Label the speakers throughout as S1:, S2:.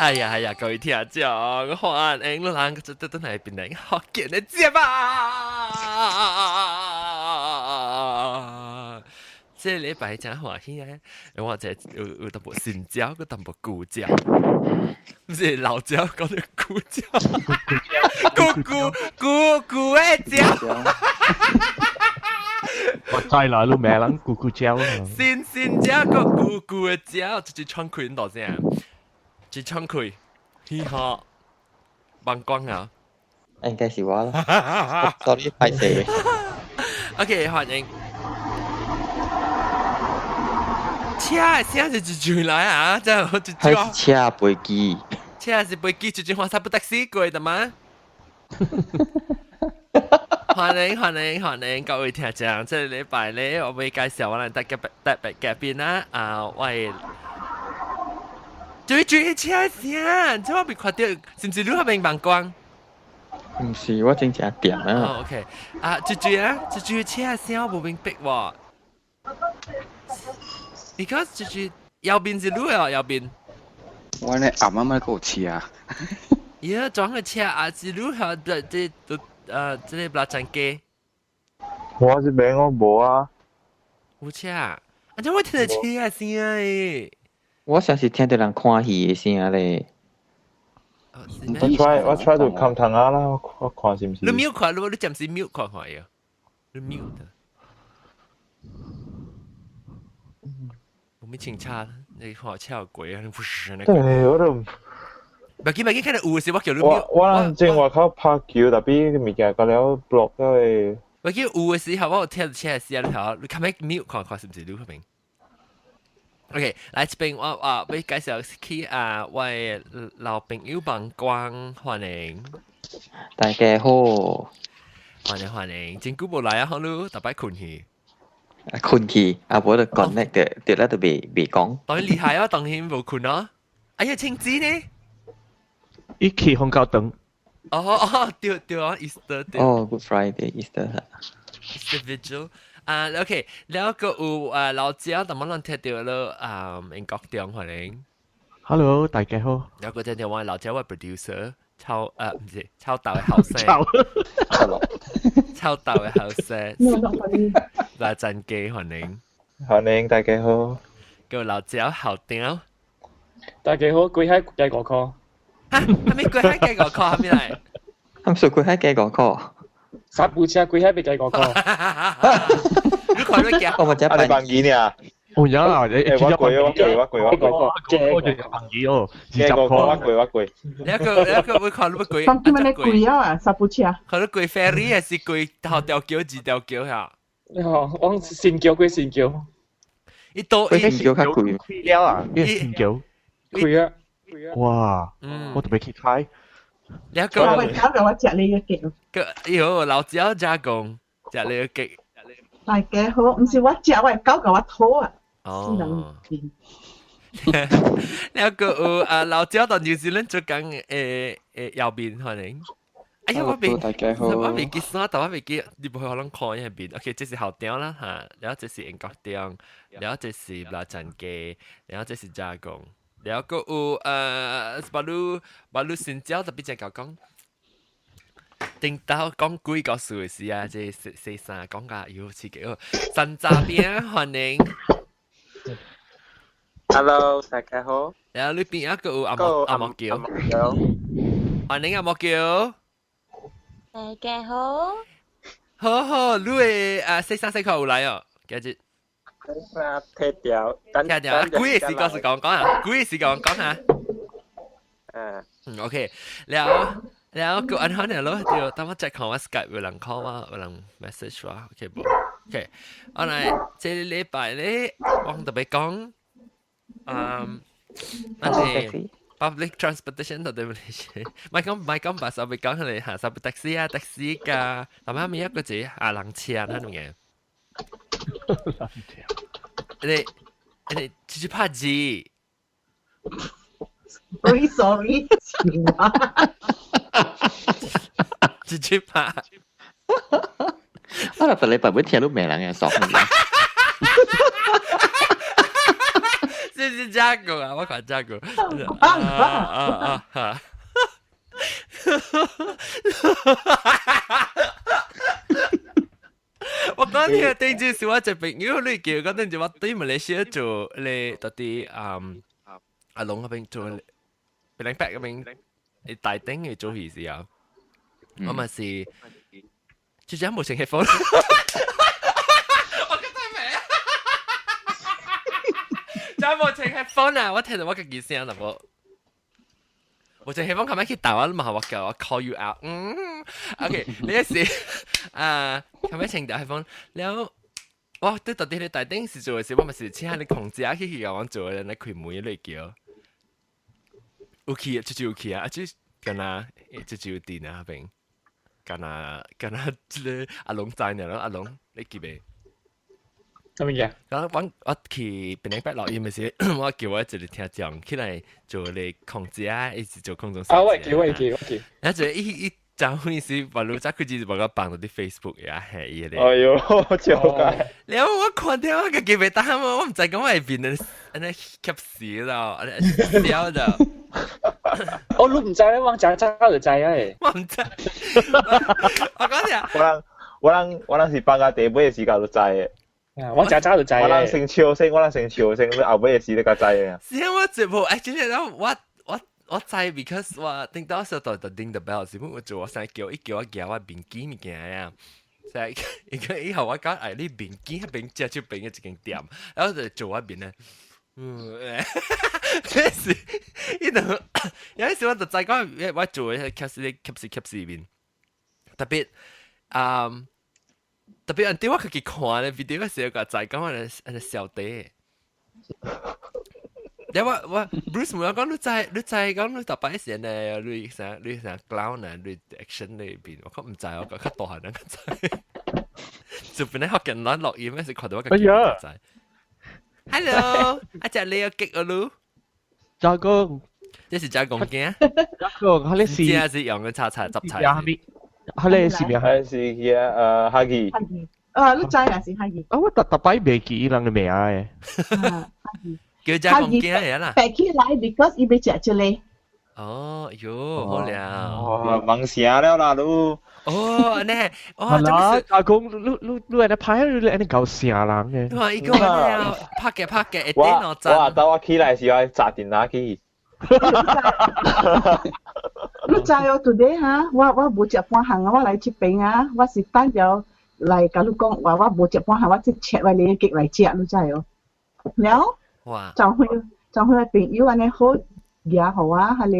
S1: 哎呀哎呀，各位聽眾，歡迎你人就等來變來福建的節目。這禮拜真歡喜啊！我這有淡薄新椒，閣淡薄舊椒，毋是老椒，講到舊椒，舊舊舊舊的椒。
S2: 我知啦，你名人舊舊椒。
S1: 新新椒閣舊舊的椒，直接敞開多聲，直敞開，嘻哈，幫光啊！
S3: 應該是我啦，sorry，歹勢。
S1: OK，歡迎。車的聲是一轉來啊！真係一
S3: 係車飛機，
S1: 車是飛機，一轉換三部的士過的嗎？歡迎歡迎歡迎各位聽眾，這個禮拜咧，我會介紹我哋特別特別嘉賓啦。啊，喂，最最車聲，這我未看到，是毋是你那邊曝光？
S3: 毋是，我正正點啊。
S1: 哦，OK，啊，最最啊，最最車聲我無明白喎。而家就是右邊是路啊，右邊。
S4: 我呢暗暗咪個車啊。
S1: 而家裝個車啊，是路下這這都這個不站街。
S5: 我這邊我無啊。
S1: 有車啊？啊，怎我聽到車的聲誒？
S3: 我上次聽到人看戲的聲咧。
S5: 我 try 我 try 到冚糖啊啦，我看是毋是？
S1: 你 mute 看，你暫時 mute 看看呀？你 mute。我沒清查，你看車有鬼啊！不是那個。
S5: 對，我都。
S1: 唔緊唔緊，看到有時我叫你
S5: 我我正外口拍球，特別物件個了 block 咗的。
S1: 我叫有的時候我有聽到車的聲，你睇，你看咩 mute 看看是毋是你嗰邊？OK，來這邊我啊，欲介紹去啊，我的老朋友幫光歡迎。
S3: 大家好。
S1: 歡迎歡迎，真久無來啊，好你逐擺睏去。
S3: 睏去，啊無就 connect 的，對啦，就未未講。
S1: 當然厲害啊，當然無睏咯。哎呀，青子呢？
S2: 一起紅高燈。
S1: 哦哦，對對啊，Easter 對。
S3: 哦，Good Friday，Easter。
S1: Easter Vigil 啊，OK，了個有啊老姐，但我攏聽到了啊，英國中歡迎。
S2: Hello，大家好。
S1: 有個聽到我老姐我 producer，超毋是超豆的後生，超豆的後生，來真機歡迎。
S5: 歡迎大家好。
S1: 叫老姐後頂。
S6: 大家好，貴海計5箍。
S1: 哈？啥物貴海計5箍？啥物來？
S3: 他們說貴海計5箍。
S6: 三部車貴海欲計5箍。
S1: 你看你行。
S3: 我咪
S5: 啊，你放機呢？
S2: 哦呀，欸，
S5: 我過我過我過我過，
S2: 我就放機哦，
S5: 20箍我過我過。
S1: 你一個會看你欲過？
S7: 咁點解你貴啊？三部車。
S1: 看你過 ferry 還是過頭條橋、二條橋嚇？
S6: 哦，我新橋過新橋。
S1: 伊都
S3: 過新橋較貴。
S2: 開了啊！新橋。
S6: 開啊！
S2: 哇！我特別去開。
S1: 你一個
S7: 我會搞到我食你個腳。
S1: 個，喲，老椒加工，食你個腳。
S7: 大家好，毋是我食，我會搞到我肚啊。
S1: 哦。你一個有啊老椒，當就是恁做工誒誒右邊可能。哎呀，我未，我未記啥，但我未記，你不會可能看那邊。OK，這是後頂啦嚇，然後這是英國頂，然後這是拉站街，然後這是加工，然後閣有巴魯巴魯新椒特別正夠講。頂頭講鬼故事的時啊，這四四三講甲有刺激哦。山楂餅歡迎。
S8: Hello，大家好。
S1: 然後呢邊一個有阿莫阿莫橋，歡迎阿莫橋。
S9: 大家好。
S1: 好好，你的啊四三四塊有來哦，今日。
S8: 啊，踢掉，
S1: 踢掉，鬼的時間是講講啊，鬼的時間講下。
S8: 嗯。
S1: 嗯，OK，然後然後個按好呢咯，對，等我再看我 Skype 有人 call 我，有人 message 我，OK 無？OK，我來這個禮拜咧，我特別講，嗯，咱係 public transportation 到底唔係？唔係講唔係講巴士，係講係行十 taxi 啊，taxi 㗎，但係咪一個字啊人車啊，那種嘢。你你直接拍字。
S7: Sorry sorry，
S1: 直接拍。
S3: 我禮拜會聽到罵人嘅爽。
S1: 是是，這個啊，我看這個。啊啊啊！我講你頂住是我一朋友你叫，講頂住我對馬來西亞做咧，到底阿龍嗰邊做，別人白嗰邊，你大頂嘅做戲時候，我咪是，就這樣無穿 headphone。我覺得未啊？這無穿 headphone 啊！我聽到我家己聲啦，無。我就希望琴日去台灣嘛，我叫我 call you out。嗯，OK，你是啊，琴日穿條 headphone，然後我對到底你大頂是做嘅時，我咪是請你控制去去我做嘅，你開門你叫，有去就有去啊，就敢若就有電啊邊，敢若敢若這個阿龍知呢，阿龍你記未？
S6: 什麼嘢？
S1: 咁我我去檳城八落音嘅時，我叫我一個聽眾起來做咧空姐啊，一直做空中。
S6: 啊，我記，我記，我記。
S1: 啊，就伊伊昨昏時，網絡早佢就把我放到啲 Facebook 呀，係伊咧。
S5: 哎喲，超解。
S1: 然後我看到我家己袂當，我毋知講我會變得按呢吸死了，按呢笑了。
S6: 哦，你毋知咧，我早早就知啊。
S1: 我毋知。我講啥？
S5: 我人我人我人是放假第尾嘅時間就知嘅。
S6: 我早早就知。
S5: 我人先笑聲，我人先笑聲，你後尾嘅事你較知嘅。
S1: 是啊，我直播，哎，真係我我我知，because 我頂到時候就 ding the bell，是我做我先叫，伊叫我夾我面機物件啊。就係伊個以後我講，哎，你面機彼邊食手邊嘅一間店，然後就做我面咧。嗯，咩事？伊就有陣時我就知講，我做嘅吸死吸死吸死面，特別啊。特別人哋我自己看咧 video 嘅時候，就知講我係小弟。你我我 Bruce 冇講你知你知講你特別時呢，你啥你啥 clown 啊，你 action 裏邊，我講唔知，我講較大漢人知。就本來學緊咱錄音，咩時看到我個。
S2: 哎呀
S1: ！Hello，阿隻你有激啊嚕？
S2: 趙公，
S1: 這是趙公囝。
S2: 趙公，佢哋是。
S1: 這是用嘅炒菜雜菜。
S2: 佢哋是咩？
S5: 係是嘅，哈記。
S7: 哈記。啊，你知啊是哈記。
S2: 啊，我特特擺袂記伊人嘅名嘅。
S1: 叫趙公囝嚟啦。
S7: 白起來，because 伊欲食這個。
S1: 哦，喲，好了。
S5: 哦，忙死了啦，你。
S1: 哦，按呢，
S2: 哦，係啦，阿公，你你你按呢拍，你按呢搞啥人嘅？
S1: 哇，伊個按呢拍嘅拍嘅，一
S5: 我
S1: 電腦
S5: 我當我起來時，我砸電腦去。
S7: 你知哦，today 哈，我我無食半項啊，我來這邊啊，我是等著來共你講話，我無食半項，我即切我連結來食，你知哦。了，昨昏昨昏朋友按呢好夾予我，彼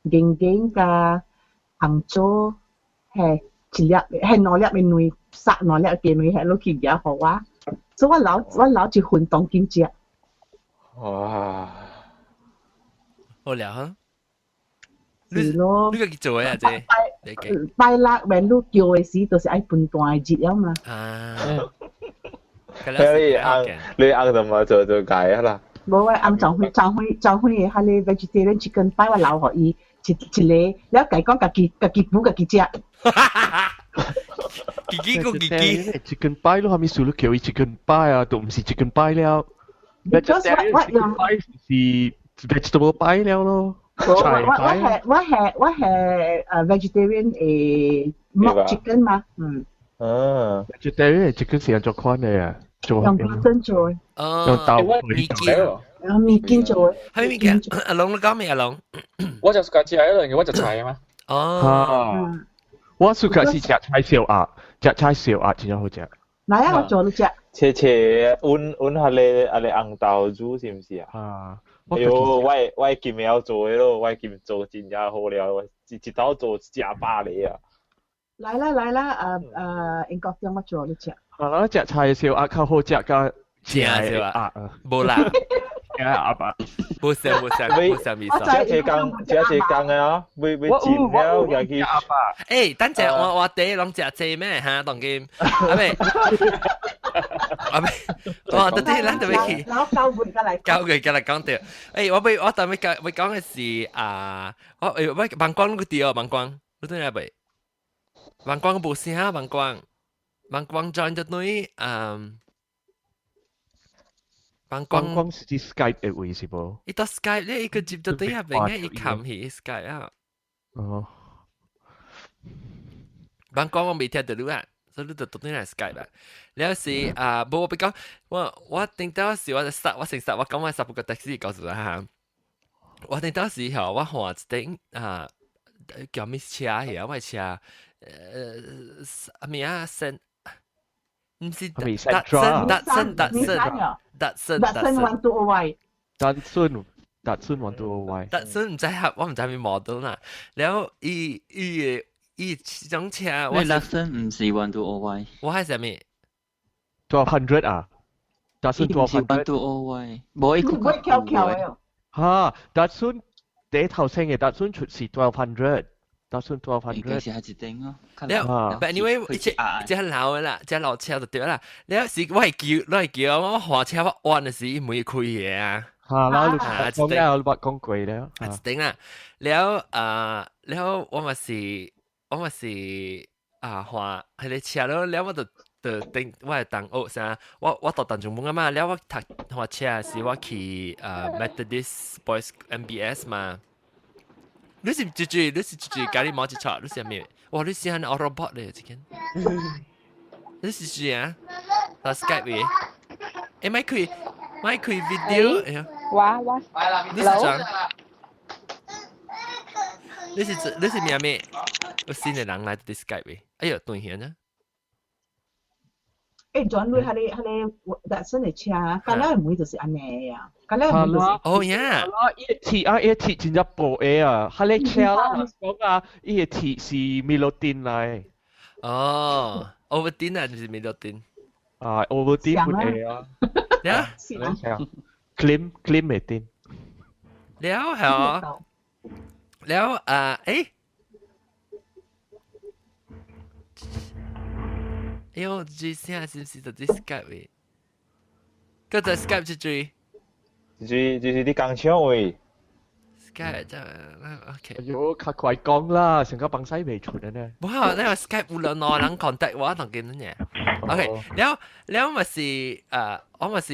S7: 個硬硬佮紅棗，嘿，一粒，彼兩粒的卵，殺兩粒雞卵，彼落去夾予我，所以我留我留一份當今食。
S5: 哇！
S1: 好了哈。
S7: 是咯。
S1: 你家己做的啊？這
S7: 拜拜六免你叫的時，就是愛分段的日了嘛。
S1: 啊。
S5: 你翁你翁就嘛做做解啊啦。
S7: 無我翁昨昏昨昏昨昏的彼個 vegetarian chicken pie 我留予伊一一个，了家講家己家己煮家己食。
S1: 自己顧自己。
S2: chicken pie 咯，係咪數你叫伊 chicken pie 啊？都毋是 chicken pie 了。
S7: Because 我我
S2: chicken pie 是 vegetable pie 了咯。
S7: 我我我係我係我係vegetarian 的 mock chicken 嘛，嗯。
S5: 啊
S2: ，vegetarian chicken 是按怎款的啊？做
S7: 用麵做的。
S1: 哦，
S2: 用豆
S1: 麵筋。
S7: 用麵筋做的。
S1: 係麵筋。阿龍你講咩？阿龍？
S6: 我就 suka 食彼個，我食菜嘛。
S1: 哦。
S2: 我 suka 是食菜燒鴨，食菜燒鴨真正好食。
S7: 來啊，我做你食。
S5: 切切，阮阮彼个彼个紅豆煮是毋是啊？
S2: 啊。
S5: 哎喲，我我今暝曉做的咯，我今做真正好了，我一一刀做食百个啊！
S7: 來啦來啦，英國中我做你食。
S2: 啊，咱食菜燒鴨較好食，佮
S1: 正是吧？無啦，
S2: 鴨啊，
S1: 無啥無啥無啥味素。
S5: 食一工，食一工的啊，未未煎了，又去。
S1: 欸，等陣我我第攏食這咩哈？當今阿妹，阿妹，哇！到底咱就欲去。
S7: 老九月過來。
S1: 九月過來講著。欸，我欲我特欲講欲講的是啊，我欸我網光你佇哦，網光，你轉來未？網光無聲，網光，網光 join 咗對，嗯。幫光
S2: 光是指 Skype 的位是無？
S1: 伊到 Skype 咧，伊個接到對下邊嘅，伊冚起 Skype 啊。
S2: 哦。
S1: 幫光我未聽到你啊，所以你就讀對來 Skype 啊。了是啊，無我別講，我頂到時我就殺，我成殺，我講我十個的士告訴他。我頂到時候我換一頂啊，叫咩車去啊？我車，阿咩啊？新唔是
S2: 達
S1: 森達森達森達
S7: 森 120Y。
S2: 達森達森 120Y。
S1: 達森唔知合，我唔知咩 model 啦。然後伊伊伊種車，
S3: 我達森唔是 120Y。
S1: 我係啥物？
S2: 1200啊？達森
S3: 1200。120Y，無一個
S7: 會翹翹的。
S2: 哈，達森第一頭先嘅達森出是 1200。達森 1200。
S3: 應該是係一頂咯。
S1: 了，but anyway，這這老的啦，這老車就對啦。了是我係叫，我係叫我換車我按的時沒開嘅啊。
S2: 嚇，然後你講了，你捌講過了。
S1: 一頂啦，了啊，了我嘛是啊換彼个車咯，了我就就頂我係同學啥，我讀淡江本啊嘛，了我讀換車時我去啊 Methodist Boys MBS 嘛。你是住住，你是住住家裡冇一錯，你是咩？哇！你是係 robot 咧，這間。你是住啊？打 Skype 嘅？誒，咪開咪開 video？
S10: 我我。
S1: 你是怎？你是咩咩？有新的人來佇 Skype 嘅？哎喲，斷線啊！
S7: 欸，轉你彼个達森的車，敢若每就是按呢啊，敢若每就是。
S1: 哦呀！
S2: 伊個鐵啊，伊個鐵真正薄的啊，彼个車啦，講啊，伊個鐵是 Milutin 來。
S1: 哦，Ovaltine 啊，就是 Milutin。
S2: 啊，Ovaltine 本的啊。
S1: 呀
S2: ？Klim Klim 的丁。
S1: 了後，了啊，欸。哎呦，這聲是唔是就啲 Skype 嘅？嗰隻 Skype 是最，
S5: 就是你工廠位。
S1: Skype 真係 OK。
S2: 哎喲，較快講啦，成個崩西未出啊呢。
S1: 哇！那個 Skype 有兩個人 contact 我，當見呢。OK，了了嘛是我嘛是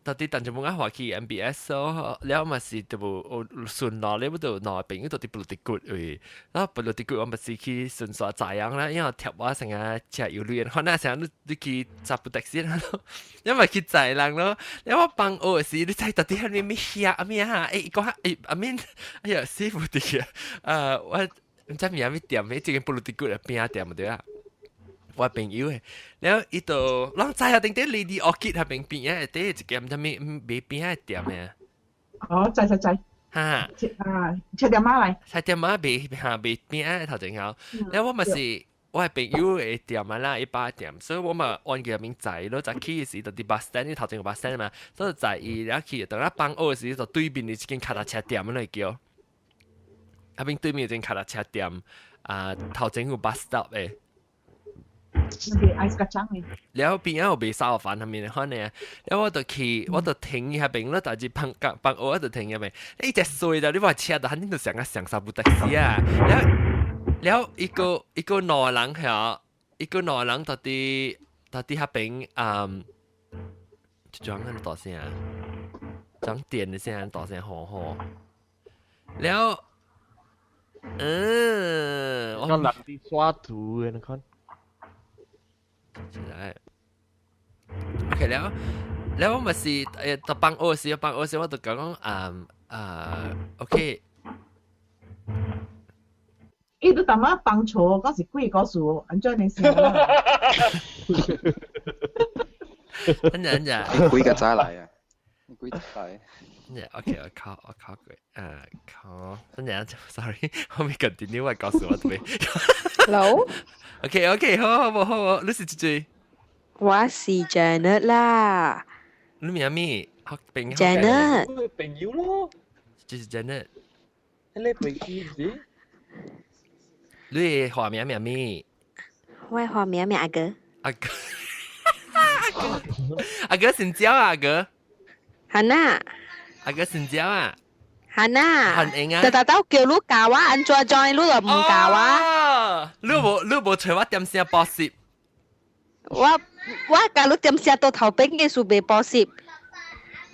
S1: 到底當初冇啱話去 MBS 咯，了嘛是就無順路，你不就兩朋友到底布魯迪骨位，然後布魯迪骨我嘛是去順煞載人啦，因為貼我成日食油餾，可能成日你去揸部的士啦，因為去載人咯，了我幫學時，你知到底係咩咩遐咩啊？欸，講欸阿面，哎呀，師傅啲啊，我唔知名咩店，彼這間布魯迪骨的邊店對啊。我朋友的，了伊就攏知啊，頂頂 Lady Orchid 彼邊邊仔底一間毋知咩賣餅仔店的。
S7: 哦，知知知。
S1: 哈。
S7: 啊，切點仔來。
S1: 切點仔賣哈賣餅仔頭前後，了我嘛是我的朋友的店啊啦，伊擺店，所以我嘛按佢名載咯，就去時就佇 bus stand，你頭前有 bus stand 嘛，所以載伊了去，等下放學時就對面的一間跤踏車店來叫，彼邊對面有間跤踏車店，啊頭前有 bus stop 的。了邊仔有賣燒飯啥物的款的，了我就去，我就停彼邊咯，但是放放學我就停彼邊，伊只衰啦，你話車就肯定就上啊上三部的士啊，了了一個一個兩人遐，一個兩人到底彼邊嗯，就裝個大聲，裝電的聲大聲吼吼，了，嗯，
S2: 我人佇刷圖的，你看。
S1: 起來，OK 了，了我嘛是就放學時，放學時我就講講啊啊，OK。
S7: 伊都淡仔放錯，嗰是幾個數，按怎你先？
S1: 按怎按怎？
S4: 你幾個早來啊？你幾早來？
S1: OK，我考過，考，等陣，sorry，我未 continue 我告訴我對。
S10: Hello。
S1: OK OK，好好好好，你是幾歲？
S10: 我是 Janet 啦。
S1: 你名咩？學朋友。
S10: Janet。
S6: 朋友咯。
S1: 就是 Janet。
S6: 你朋友是？
S1: 你化名名咩？
S10: 我化名名阿哥。
S1: 阿哥。阿哥，阿哥姓焦啊，阿哥。
S10: 漢娜。
S1: 阿哥姓焦啊。
S10: 漢娜。
S1: 韓英啊。
S10: 特特都叫你教我，按怎 join 你就唔教我。
S1: 你無找我點聲報時？
S10: 我我教你點聲到頭邊嘅數未報時。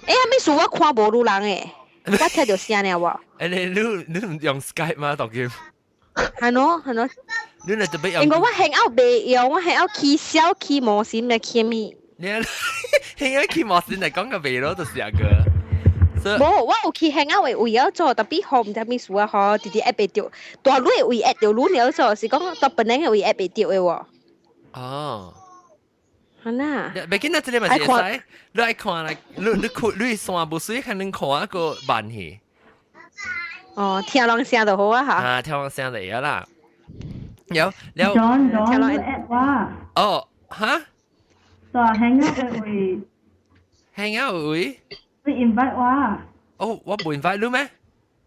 S10: 欸，咩事我看無路人誒，我聽到聲了喎。
S1: 欸，你唔用 Skype 嗎？當叫。
S10: 係喏，係喏。
S1: 你嚟特別用。
S10: 因為我 Hangout 袂用，我 Hangout 起小起模型嚟起咩？
S1: 你 Hangout 起模型嚟講個袂咯，就是一個。
S10: 無，我有去 Hangout 的位了做，特別好毋知咩事啊，吼，直直 add 袂著，大女的位 add 著女了做，是講到本來的位 add 袂著的喎。
S1: 哦。
S10: 係呐。
S1: 袂緊啊，這個嘛是會使，你愛看來，你看你線無水，可能看一個慢去。
S10: 哦，聽人聲就好啊嚇。
S1: 啊，聽人聲就會啦。有有。
S11: John John add 我。
S1: 哦，哈？
S11: 就 Hangout 的位。
S1: Hangout 位？
S11: 你 invite 我。
S1: 哦，我無 invite 你咩？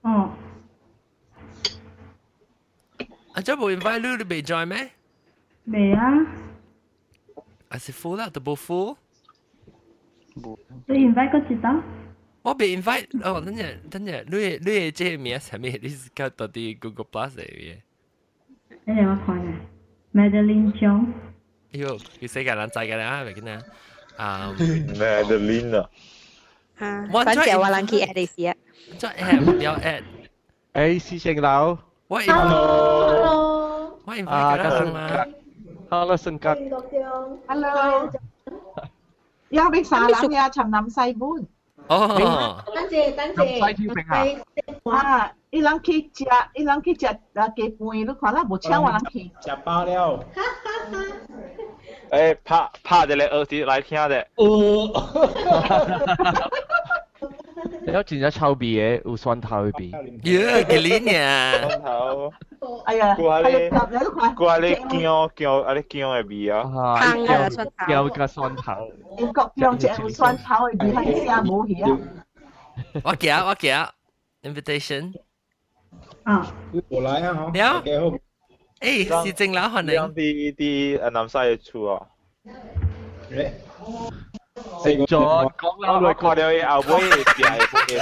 S11: 哦。
S1: 啊，這無 invite 你，你未 join 咩？
S11: 未啊。
S1: 啊是 full 啦，都無 full。
S11: 你 invite 過一道？
S1: 我被 invite 哦，等陣等陣，你的這個名啥物？你是較到底 Google Plus 的嘅？
S11: 你嚟我看下，Madeline Chong。
S1: 喲，佢世界人知㗎啦，袂緊啊。啊
S5: ，Madeline 啊。
S10: 嚇，反正我人去 add 的是啊。
S1: 再 add 唔要 add。
S2: 誒，施正樓。
S1: 我
S9: Hello。
S1: 我 invite 㗎啦。
S2: Hello，新格。
S7: Hello。有俾沙人呀，尋南西本。
S1: 哦。
S9: 等陣等陣。
S7: 啊！伊人去食，伊人去食啊雞飯，你看啦，無請我人去。
S8: 食飽了。
S5: 欸，拍拍一個耳機來聽者。
S2: 哦。你有真正臭味的，有蒜頭的味。
S1: 耶，幾年呀？
S5: 蒜頭。
S7: 哎呀，
S5: 佢係
S7: 你，
S5: 佢係你薑薑，啊你薑的味啊。
S10: 香啊，蒜頭。
S2: 薑加蒜頭。
S7: 英國薑一有蒜頭的味，還寫無去啊？
S1: 我行我行，invitation。
S11: 啊。
S8: 我來啊！嗬。
S1: 了。欸，是正樓可能。
S5: 啲啲南西的厝啊。
S2: 食咗講啦，
S5: 我看到伊後尾會變會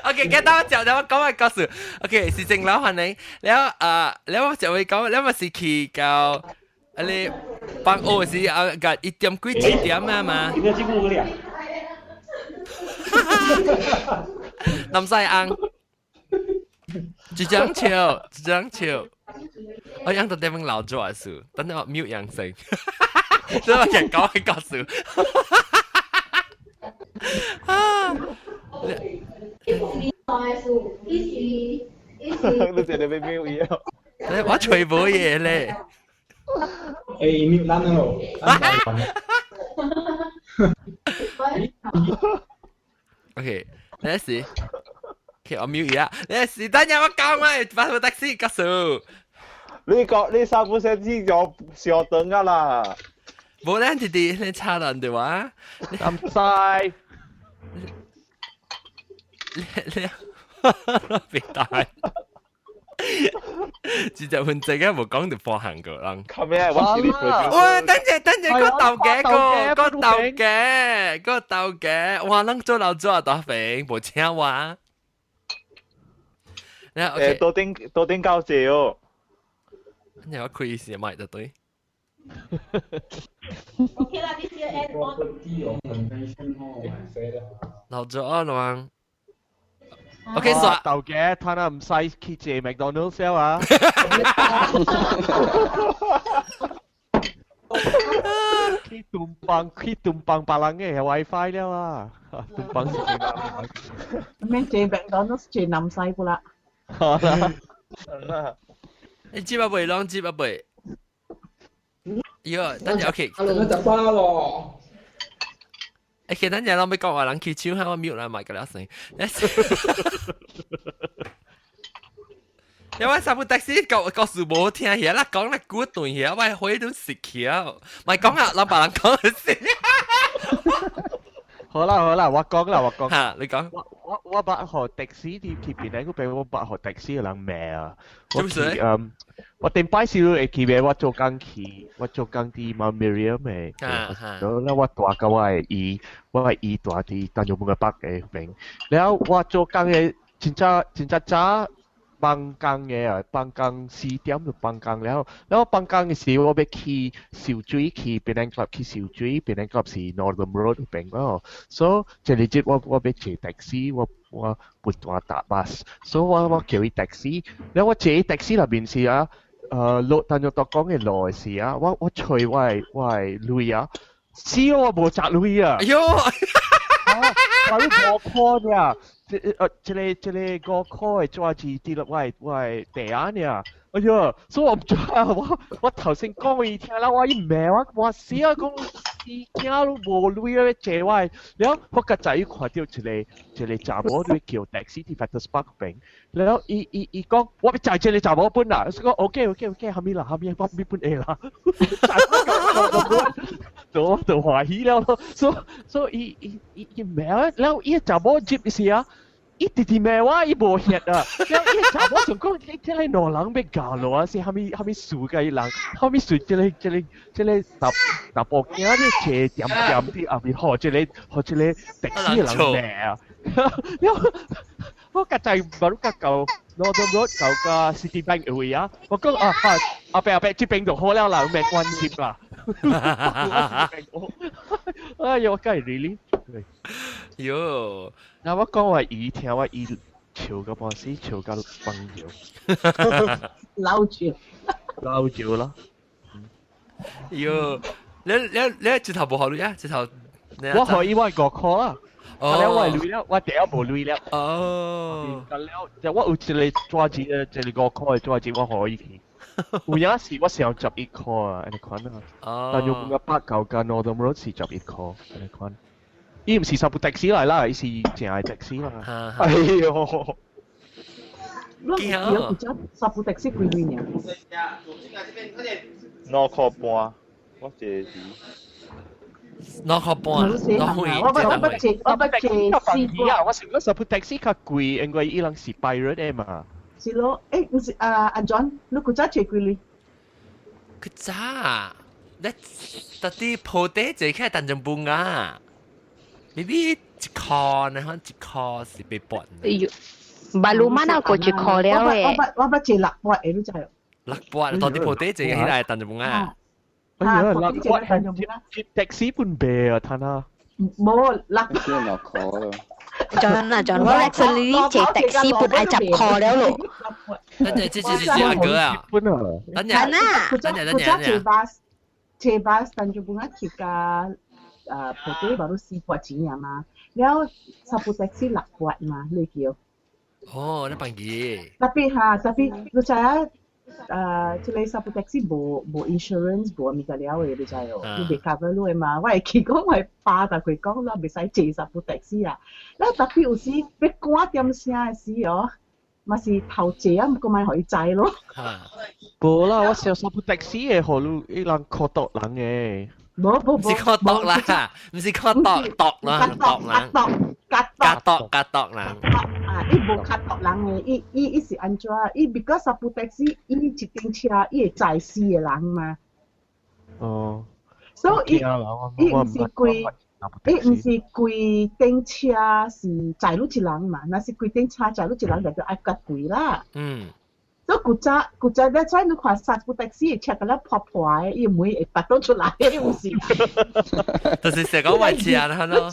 S1: OK，記得我就我講個故事。OK，是正樓可能了啊，了我就會講，了我是去到啊你放學時啊個一點幾7點啊嘛。
S6: 點解這個咧？
S1: 南西翁，一張笑，一張笑。我養到點樣老咗事，等下我 mute 養成。所以我日講係故事。啊！
S5: 你這裡被 mute 伊哦。
S1: 我吹無嘢咧。
S8: 欸，mute 咱咯。
S1: OK，你是？OK，我 mute 伊啊。你是等下我講我發部的士告訴。
S5: 你講你三不三次就小燈啊啦。
S1: 無咱弟弟你差人對話。
S2: 唔使。
S1: 你別大。直接問這個無講就放行過人。
S5: 靠咩？我是你
S1: 哇！等陣等陣，個豆嘅個個豆嘅個豆嘅，哇！咱做老做大肥，無請我。
S5: 誒，多頂多頂高謝哦。
S1: 你我開始買就對。
S9: OK 啦，this year end on。
S1: 老咗啊，老。OK，煞
S2: 豆嘅，睇下唔使去借麥當勞燒啊。去東邦，去東邦別人嘅 WiFi 了啊！東邦是借
S7: 咩借麥當勞借南西不啦？
S2: 好啦。
S1: 你接一杯，啷接一杯。喲，等陣 OK。
S8: 我食飽咯。
S1: 欸，等陣我欲講話人去搶下，我 mute 啦，咪個了先。因為三部的士個個事無聽遐啦，講啦古段遐，我火都熄去啊！咪講啊，老別人講先。
S2: 好啦好啦，我講啦我講。
S1: 嚇，你講。
S2: 我捌予的士佇去邊個俾我捌予的士的人罵啊！
S1: 做咩？
S2: 我頂擺時會記得我做工去，我做工佇 Mount Miriam 的，然後我住佮我的姨，我的姨住佇丹絨本個北的邊。然後我做工的真正真正早，放工嘅啊，放工4點就放工了。然後放工嘅時我欲去游水，去 Penang Club 去游水，Penang Club 是 Northern Road 邊咯。所以這個節我欲坐 taxi，我不斷搭 bus，所以我叫伊 taxi。然後我坐 taxi 內面時啊，落單咗到講嘅路嘅時啊，我揣我的鐳啊，死我無擲鐳啊！
S1: 哎喲！
S2: 我你5箍爾，這個5箍的紙字跌落我的地下爾。哎喲，所以我毋知啊，我頭先講伊聽啦，我伊罵我，我死啊講伊驚都無鐳咧借我，然後我較早伊看到一個查某咧叫 taxi 佇 Factors Park 邊，然後伊講我欲載這個查某本啦，所以講 OK OK OK，蝦米啦蝦米，我咪本會啦，就歡喜了咯，所以伊罵我，然後伊個查某接時啊。伊直直罵我，伊無血啊！然後伊查某想講，你這個老人欲教路啊，是蝦米蝦米事甲伊人，蝦米事這個這個這個查查埔囝咧坐點點佇後面，予這個予這個的士的人罵啊！然後我較在baru 較到 Northern Road 到個 Citibank 的位啊，我講啊啊阿伯阿伯，這邊就好了啦，免關心啦。哎呦，我梗係 really。
S1: 喲，
S2: 嗱我講話伊聽我伊笑到半死，笑到崩咗。
S7: 鬧住。
S2: 鬧住啦。
S1: 喲，你這頭無予鐳啊？這頭。
S2: 我予伊我5箍啦。哦。了我鐳了，我第一無鐳了。
S1: 哦。
S2: 了，就我有一個紙字，一個5箍的紙字，我予伊去。有影時我想11箍啊，按呢款啊。
S1: 哦。
S2: 但用個八九間我都冇是11箍，按呢款。伊毋是 sapu taxi 來啦，伊是正的 taxi 啦。哎喲！
S7: 你有只 sapu taxi 幾鐳爾？2
S5: 箍半，我坐時。
S1: 2箍半，兩
S7: 我捌坐四
S2: 啊！我想講 sapu taxi 較貴，因為伊人是 pirate 的嘛。
S7: 是咯，毋是啊，阿 John，你古早坐幾鐳？
S1: 古早，你到底鋪底坐起來當中半啊？maybe 1箍呢，可能1箍是8半。
S10: 哎喲，馬路曼啊，過1箍了誒。
S7: 我捌坐6八的，你知無？6
S1: 八，到底鋪底坐起來當中半啊？
S2: 哎呀，6八接 taxi 半倍啊，嘆啊！
S7: 無六。
S4: 先6箍咯。
S10: John 啊 John，我 actually 坐 taxi 本愛10箍了咯。
S1: 等陣，這阿哥啊！等陣，等陣，等陣，
S7: 坐巴坐巴當中半去甲鋪底baru 4八錢啊嘛，了 sapu taxi 6八嘛，你叫。
S1: 哦，你辦記。
S7: Tapi 哈，tapi 你知影？這個 sapu taxi 無 insurance 無物件了的，你知哦？你袂 cover 你的嘛？我會記講我爸逐佢講，咱袂使坐 sapu taxi 啊。了 tapi 有時欲趕點聲的時哦，嘛是頭坐啊，毋過莫予伊知咯。
S2: 無啦，我想 sapu taxi 的，予你伊人靠毒人的。
S7: 無無無，
S1: 毋是靠毒啦，毋是靠毒毒啦，毒人。
S7: 加
S1: 毒加毒人。
S7: 啊！伊無較毒人的，伊是按怎？伊 because sapu taxi，伊一頂車，伊會載四個人嘛。
S2: 哦。
S7: 所以伊毋是規，伊毋是規頂車是載你一人嘛？若是規頂車載你一人，就愛較貴啦。所以古早咧，所以你看 sapu taxi 車甲咧破破的，伊門會拔倒出來，伊毋是。
S1: 就是成個位置啊，咯。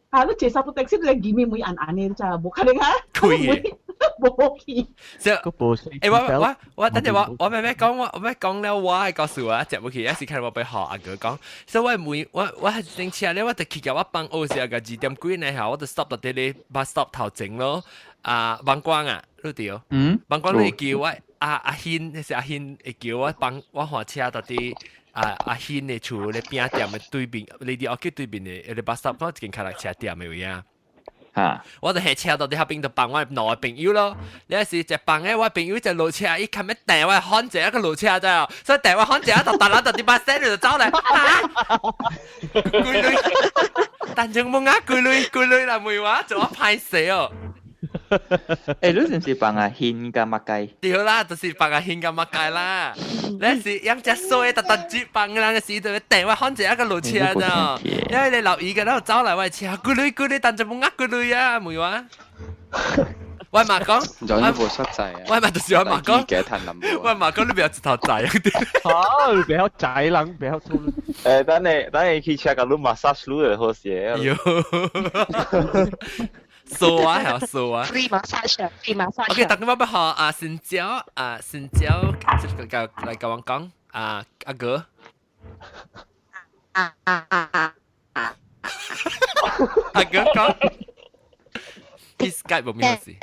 S7: 啊！你坐 sapu taxi，你見面門暗暗的，你知無可能啊？
S1: 開
S7: 無去。
S1: 即係，我等陣我咩咩講我咩講了我的故事啊，接無去，也是看我欲予阿哥講。所以我每我係頂車咧，我就去共我放學時啊個2點幾呢下，我就 stop 到佇咧 bus stop 頭前咯。啊，網光啊，你對？
S4: 嗯。
S1: 網光你叫我阿軒，那是阿軒會叫我幫我換車到佇阿阿軒的厝咧餅店的對面，你佇屋企對面的，迄個 bus stop，我一間開來車店的位啊。
S4: 嚇！
S1: 我就下車到佇遐邊就放我兩個朋友咯。你是一放的我朋友就落車，伊較欲掟我反一個落車知無？所以掟我反一就逐人就佇巴士就走來。嚇！規鐳，但種問啊，規鐳規鐳來問我，做我歹勢哦。
S3: 你是毋是放阿軒佮麥雞？
S1: 對啦，就是放阿軒佮麥雞啦。你是養隻衰，特特接放人嘅時就掟我反一個落車咋？因為你留意嘅，然後走來我車，規鐳規鐳，但就冇呃規鐳啊，問我。我嘛講，
S4: 有啲無實際啊。
S1: 我嘛就是我嘛講，我嘛講你不要一頭仔啊！
S2: 啊，你不要仔人，不要出。
S5: 等你去車個你 massage 你就好勢。
S1: 喲，數啊，係數啊。
S10: Free massage，free massage。
S1: OK，大家要學啊，新椒啊，新椒，這個來跟我講啊，阿哥。
S10: 啊啊啊啊！
S1: 阿哥講。伊 Skype 無咩好事，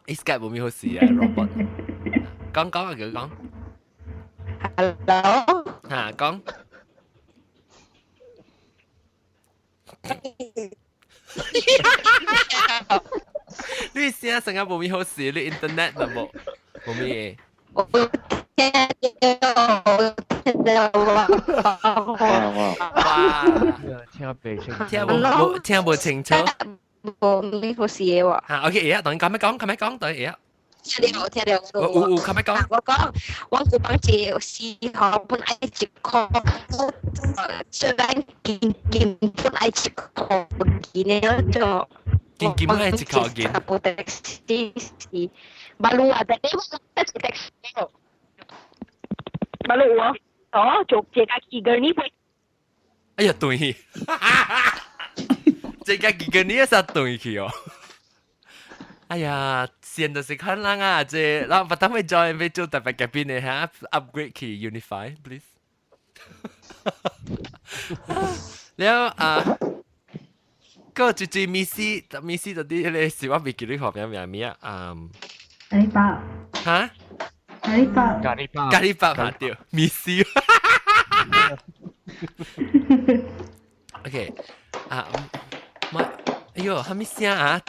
S1: 伊 Skype 無咩好事啊，robot。講講阿哥講。
S10: Hello。
S1: 嚇講。你聲成日無咩好事，你 internet 都無無咩。
S10: 我聽到，聽到
S1: 哇！
S2: 聽袂清，
S1: 聽無清楚。
S10: 無咩好事嘅喎。
S1: 嚇，OK，而家等講咩講，講咩講，等而家。
S10: 聽到聽到。
S1: 有有，講咩講？
S10: 我講，我有幫一個時候本愛一箍，雖然金金本愛一箍錢的做。
S1: 金金本愛一箍錢。
S10: 部的士是，馬路啊，但你我一的士。馬路啊，哦，做這個幾個你會？
S1: 哎呀，對。這個幾個你也是對去哦。哎呀，線就是看人啊，這咱不當會 join 要做特別嘉賓的嚇，upgrade 去 Unify please。了啊，個最最ミスミス到啲咧是我未記得學咩名咩啊？
S11: 咖喱包。
S1: 嚇？
S11: 咖喱包。
S2: 咖喱包。
S1: 咖喱包嚇對，ミス。OK，啊，媽，哎喲，啥物聲啊？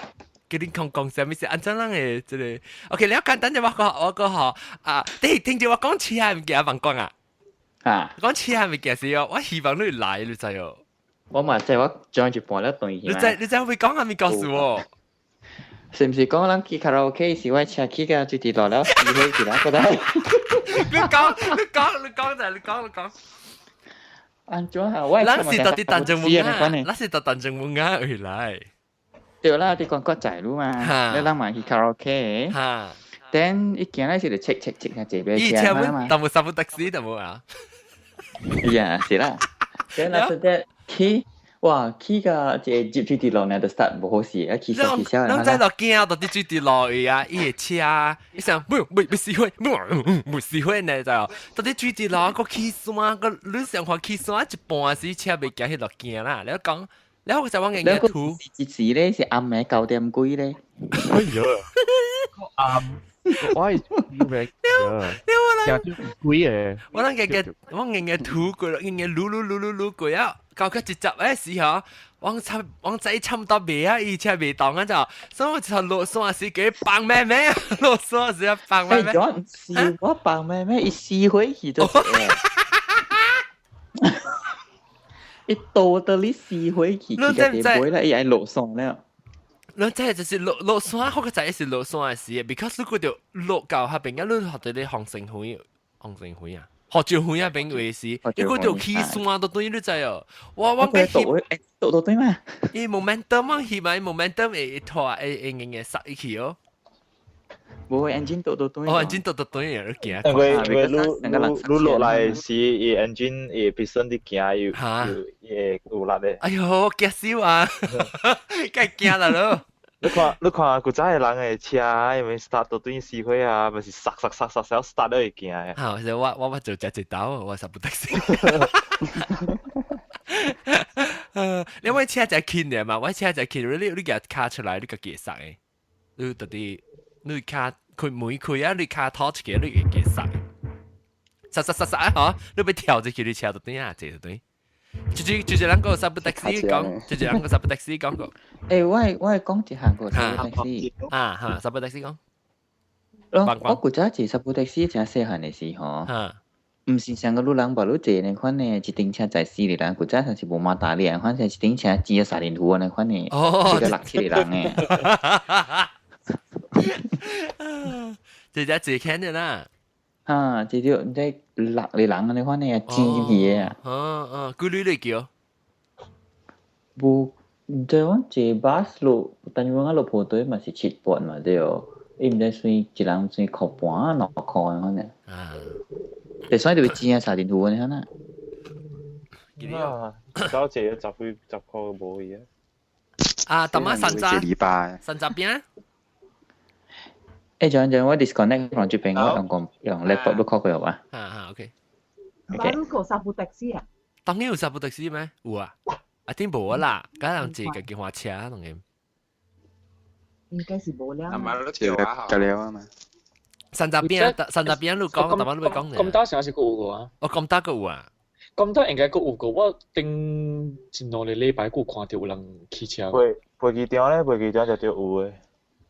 S1: 叫你講講啥物聲？按怎人會這個？OK，了簡單就我個吼啊，你聽住我講車物件忘講啊？
S4: 啊，
S1: 講車物件是哦，我希望你來，你知哦。
S3: 我嘛即係我將一半了斷去。
S1: 你知會講啥物故事哦？
S3: 是毋是講咱去卡拉 OK 時，我車去甲最直落了，死火去啦，覺得。
S1: 你講就你講你講。
S3: 安怎啊？我
S1: 咱是到底當正門啊？咱是到當正門啊，回來。
S3: 對啦，你講國仔路嘛，你咱嘛去卡拉 OK。
S1: 哈。
S3: 等一行來是就切切切下這邊
S1: 車嘛。但冇三部的士就冇啊。
S3: 呀，是啦。等那是得去，哇，去個這入去啲路呢，就 start 無好勢，啊，起小起小。
S1: 咱在落驚到啲水滴落去啊，伊個車，伊想不不不死火，不不死火呢就，到底水滴落個起山個，你想看起山一半時車未行去落驚啦，你講。你好就往眼眼圖，
S3: 一時咧是暗暝9點幾咧。
S2: 哎呀，暗，我係要命，
S1: 你我
S2: 諗幾嘅。
S1: 我諗眼眼，我眼眼塗過，眼眼擼擼擼擼擼過啊，到佢一集誒時候，我差我仔差唔多未啊，伊車未動啊就，所以我就落山時給放咩咩，落山時放咩咩。
S3: 是我放咩咩，伊死火去就。伊到到你死火去，佢家己買啦，伊愛落山了。
S1: 你真係就是落落山，好個仔是落山嘅事，because 你嗰條落到下邊，你學到啲紅星會，紅星會啊，學住會啊邊回事，你嗰條起山都對你知哦。我
S3: 嘅倒倒對嘛？
S1: 伊 momentum 啊，起碼 momentum 會拖會會硬硬塞入去哦。
S3: 無 engine 倒倒對。
S1: 哦，engine 倒倒對啊，你驚。
S5: 因為因為你你落來時，伊 engine 伊 piston 啲行，有有有力的。
S1: 哎喲，驚死啊！梗係驚啦咯。
S5: 你看古早的人的車，因為 start 到對死火啊，咪是塞塞塞塞塞 start 都會行的。
S1: 嚇！我做只一刀，我實不得死。你我車就輕的嘛，我車就輕，你夾卡出來，你個結實的，你到底你卡開門開啊，你卡拖出去，你會結實。實實實實啊！嗬，你要跳入去你車就對啊，這就對。就是咱個三部的士講，就是咱個三部的士講過。
S3: 我講一項個三部的士。
S1: 啊哈，三部的士講。
S3: 我古早坐三部的士真細漢的時候，毋是像個路人把路坐那款呢，一頂車載四個人，古早上是無馬達哩，反正一頂車只三人圖那款呢，一個六七個人呢。
S1: 這只坐輕的啦。
S3: 啊，這就這六個人那款呢，擠進去的。
S1: 哦哦，幾鐳你叫？
S3: 無，毋知我坐巴士落，但是我落部隊嘛是七半嘛對哦，伊毋知算一人算箍半2箍可能。
S1: 啊，
S3: 就所以就會錢啊，沙甸魚呢可能。
S5: 啊，走坐咗十幾十箍無去啊。
S1: 啊，淡仔三扎，
S4: 禮拜
S1: 三扎邊？
S3: 欸，陣陣我 disconnect from 這邊，我用個用 laptop 都 call 過啊。
S1: 啊啊，OK。
S7: 馬路個三部的士啊？
S1: 當然有三部的士咩？有啊，啊頂無啊啦，敢人坐家己換車當然。
S7: 應該是無了。
S4: 啊嘛，你條啊，夠了啊嘛。
S1: 三扎邊，三扎邊你講，淡仔你講
S6: 咁多時候是閣有個啊？
S1: 哦，咁多閣有啊？
S6: 咁多應該閣有個，我頂前兩個禮拜閣有看到有人騎車。
S5: 飛飛機場咧，飛機場就對有的。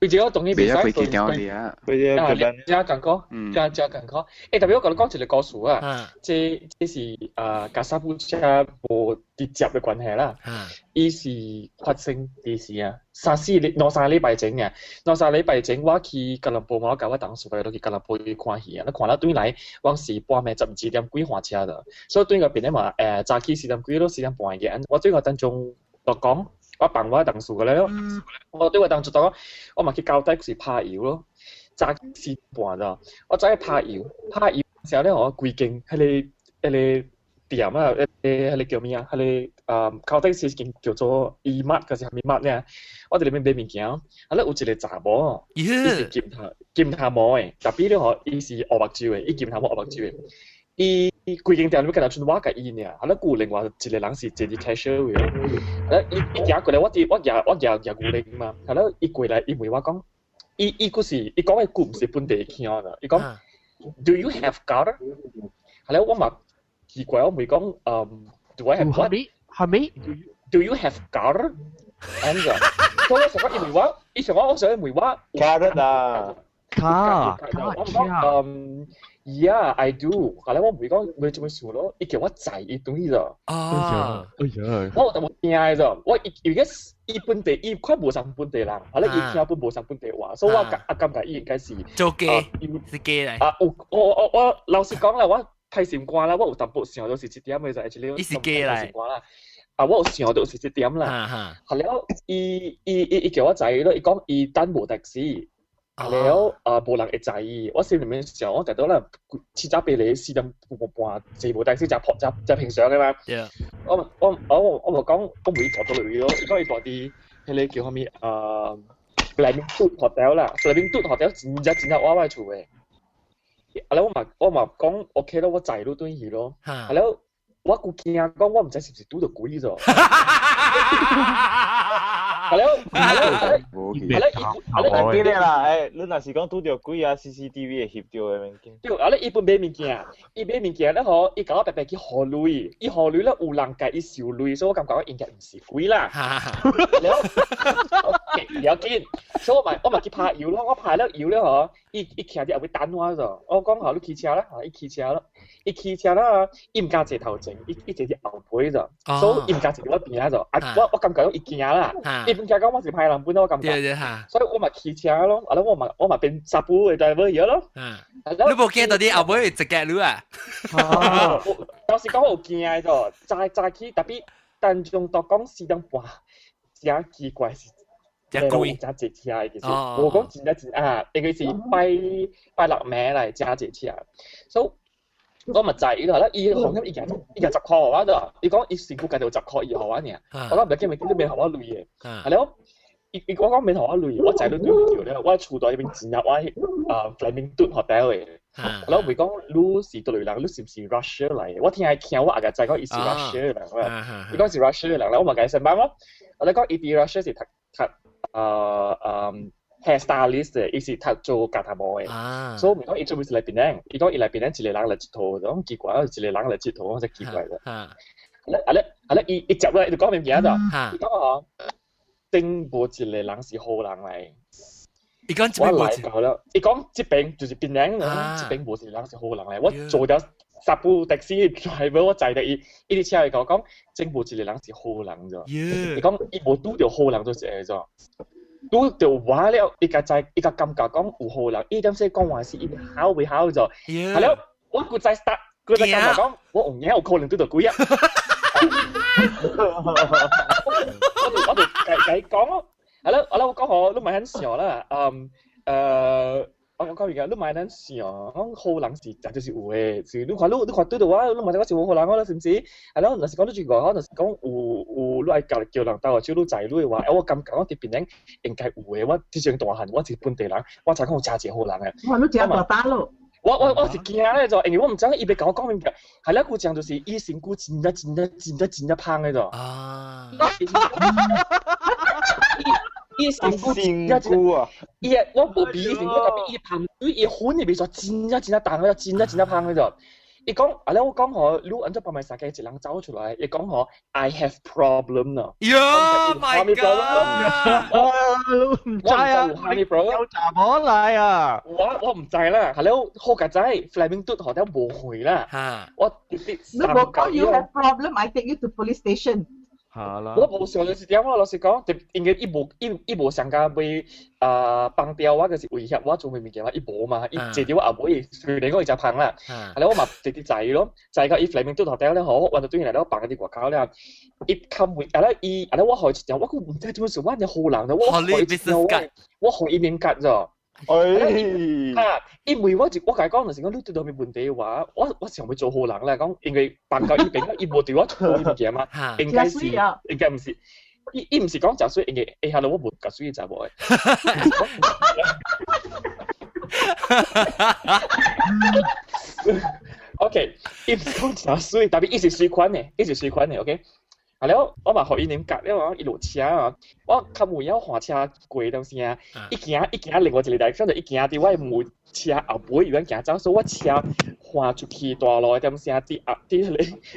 S6: 飛機我當然袂使。
S4: 飛機場啲啊，
S5: 飛機
S6: 啊，遮艱苦，遮遮艱苦。欸，特別我共你講一個故事啊，這這是啊，佮三部車無直接的關係啦。伊是發生幾時啊？三四禮兩三禮拜前啊，兩三禮拜前我去吉隆坡嘛，我共我同事來去吉隆坡去看戲啊。你看了轉來，我是半暝12點幾換車的，所以轉個邊咧嘛，早起4點幾咯，4點半嘅。我轉個當中就講。我幫我同事過來咯，我對我同事講，我嘛去交代是拍油咯，早起4點半咋，我早起拍油，拍油時候咧，我規間彼個彼個店啊，彼個彼個叫咩啊？彼個啊，交代是間叫做 E-Mart，還是啥物 mart 呢？我佇裡面買物件，啊咧有一個查某，伊是金頭金頭毛的，特別咧吼，伊是烏目睭的，伊金頭毛烏目睭的。伊規間店裡面敢若賰我共伊爾，啊咧閣有另外一個人是坐佇 cashier 位咯。啊伊伊行過來，我佇我舉我舉舉牛奶嘛，啊咧伊過來伊問我講，伊伊閣是伊講的句毋是本地腔啦，伊講 Do you have car？啊咧我嘛奇怪，我問講，Do I have what？
S2: 係咪
S6: ？Do you have car？按怎？所以我想講伊問我，伊想講我想問我
S5: Carrot 啊。
S2: 卡
S6: 我講Yeah, I do。後來我唔會講，會做咩事咯？伊叫我載伊轉去咗。
S1: 啊！
S2: 哎呀！
S6: 我就冇驚咗。我伊伊個伊本地，伊快無上本地人，後來伊聽本無上本地話，所以我感啊感覺伊應該是
S1: 做雞，是雞嚟。
S6: 啊，有我我我老實講啦，我太心肝啦，我有淡薄想到是這點嘅就係這
S1: 伊是雞嚟。
S6: 啦。啊，我有想到是這點啦。後來伊伊伊伊叫我載咯，伊講伊等無的士。了啊，無人會載伊，我心裡面想，我覺得啦，七早八個4點半坐無的士，誠樸誠誠平常的嘛。我我我我無講，我問伊住佗位咯，伊講伊住佇彼個叫啥物啊？Flemington Hotel 啦，Flemington Hotel 真正真正我我厝的。啊了我嘛我嘛講 OK 咯，我載你轉去咯。啊了我閣驚講，我毋知是毋是拄著鬼咗。係了，係了，係了，係
S5: 了，記得啦，誒，你若是講拄著鬼啊，CCTV 會翕著的物件。
S6: 對，啊，咧伊本買物件，伊買物件咧吼，伊共我白白去予鐳，伊予鐳咧有人共伊收鐳，所以我感覺我應該毋是鬼啦。了，OK，不要緊，所以我嘛我嘛去拍油咯，我拍了油了吼，伊伊徛佇後尾等我咗，我講好你騎車啦，伊騎車咯，伊騎車啦，伊毋敢坐頭前，伊伊坐佇後尾咗，所以伊毋敢坐佇我邊仔咗，啊，我我感覺伊驚啦，伊本驚講我是歹人本，我感覺，所以我嘛騎車咯，啊，我嘛我嘛變查埔的 driver 去咯。
S1: 你無驚到啲後尾會直接你啊？
S6: 當時講我有驚咗，早早起特別當中都講4點半，誠奇怪是。
S1: 真貴，
S6: 誠濟車的其實，無講真正真啊，應該是拜拜六暝來誠濟車，所以我嘛載伊啦，伊紅咁伊舉伊舉10箍予我咋，伊講伊身軀家己有十箍伊予我爾，我講毋要緊，你免予我鐳的，啊了，伊伊我講免予我鐳，我載你轉去了，我厝佇彼邊真正我啊 Flemington Hotel 的，我問講你是佗位人，你是毋是 Russia 來的？我聽伊聽我也共知講伊是 Russia 的人，伊講是 Russia 的人，我嘛共伊先問咯，我咧講伊佇 Russia 是讀讀hairstylist 的，伊是讀做鉸頭毛的，所以我問講伊做咩是來檳城？伊講伊來檳城一個人來𨑨迌，講奇怪，一個人來𨑨迌，我才奇怪咧。啊咧啊咧啊咧，伊伊接落來伊就講物件咋？伊講吼，頂無一個人是好人來。
S1: 伊講
S6: 我來到了，伊講這邊就是檳城，這邊無一個人是好人來。我做了十部的士 driver，我載著伊，伊佇車會共我講，真無一個人是好人咋。伊講伊無拄著好人就是會咋。拄著我了，伊共知，伊共感覺講有好人，伊點說講話是伊好袂好咋？係了，我閣再 start，閣再感覺講，我有影有可能拄著鬼啊！我我就計講咯，係咯，我講好，你咪很想啦，我講而家你咪很想，講好人是絕對是有的，是你看你看對到我，你咪知我是無好人咯，是毋是？係咯，若是講你轉個，若是講有你愛叫叫人兜手，你知你的話，我感覺我佇檳城應該有的，我這種大漢，我是本地人，我才講有誠濟好人的。
S7: 哇，你真大膽咯！
S6: 我是驚咧就，因為我毋知伊欲共我講物件，係咧佢講就是伊身軀真正真正真正真正芳的就。
S1: 啊！
S6: 伊身軀真正
S5: 身軀啊！
S6: 伊的我無比伊身軀，特別伊芳，伊粉會袂煞真正真正重的，真正真正芳的就。伊講，啊咧我講吼，你按怎放賣三個一人走出來，伊講吼，I have problem 咯。
S1: Yo my god！
S2: 你毋知啊？
S6: 有 problem？
S2: 有查某來啊！
S6: 我毋知啦，係咧好佳哉，Fleming 嘟學得無回啦。我直直
S7: 你無講 you have problem, I take you to police station。
S2: 係啦。
S6: 我無想就是點我老實講，就因為伊無伊伊無上加欲啊放掉我，就是威脅我做咩物件嘛，伊無嘛，伊坐佇我後尾，雖然講伊誠芳啦，係咧我嘛直直載咯，載到伊 Fleming 嘟頭頂咧吼，我就對來了放佇外口了，伊較會，啊咧伊，啊咧我予伊一張，我閣毋知做咩事，我爾好人咧，我予伊一張，我予伊面格咗。
S5: 哎，
S6: 啊！因為我就我共伊講就是講你對到咩問題的話，我想欲做好人啦，講因為放到伊邊，伊無對我做物件嘛，應該是應該毋是，伊毋是講誠媠，因為下下我無共媠查某的。OK，伊毋是講誠媠，特別伊是媠款的，伊是媠款的，OK。啊了，我嘛予伊啉咖了，伊落車啊，我較有影換車過當時啊，伊行伊行另外一個 direction 就伊行佇我的門車後尾伊樣行走，所以我車換出去大路的點聲，佇後佇彼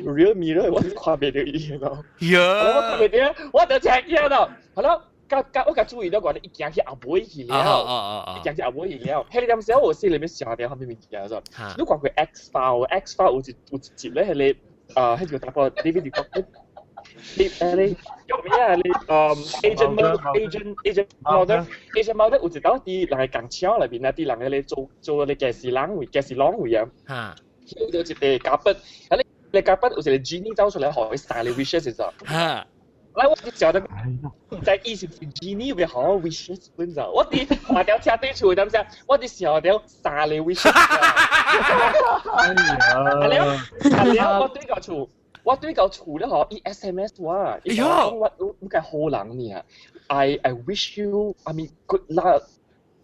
S6: 個 rear mirror 我看袂著伊咯。我看袂著，我就車去咯。好了，甲甲我共注意到講，伊行去後尾去了，伊行去後尾去了。彼個點聲我心裡面想著啥物物件咗？你看過 X File？X File 有一集咧，彼個啊，彼個查甫 David Duchovny 你叫咩啊？你Agent Mulder Agent Mulder Agent Mulder 有一道佇人的工廠內面啊，佇人的咧做做咧家私人位、家私廊位啊。有一個夾筆，啊你你夾筆有一個 genie 走出來，予伊三個 wishes 就。來我就曉得，毋知伊是毋是 genie 會予我 wishes 本就，我佇看著車底厝點聲，我佇想著三個 wishes。
S2: 哎呀！
S6: 啊了，啊了，我對到厝。我對到厝了吼，伊 SMS 我，伊講我你個好人呢，I wish you I mean good luck，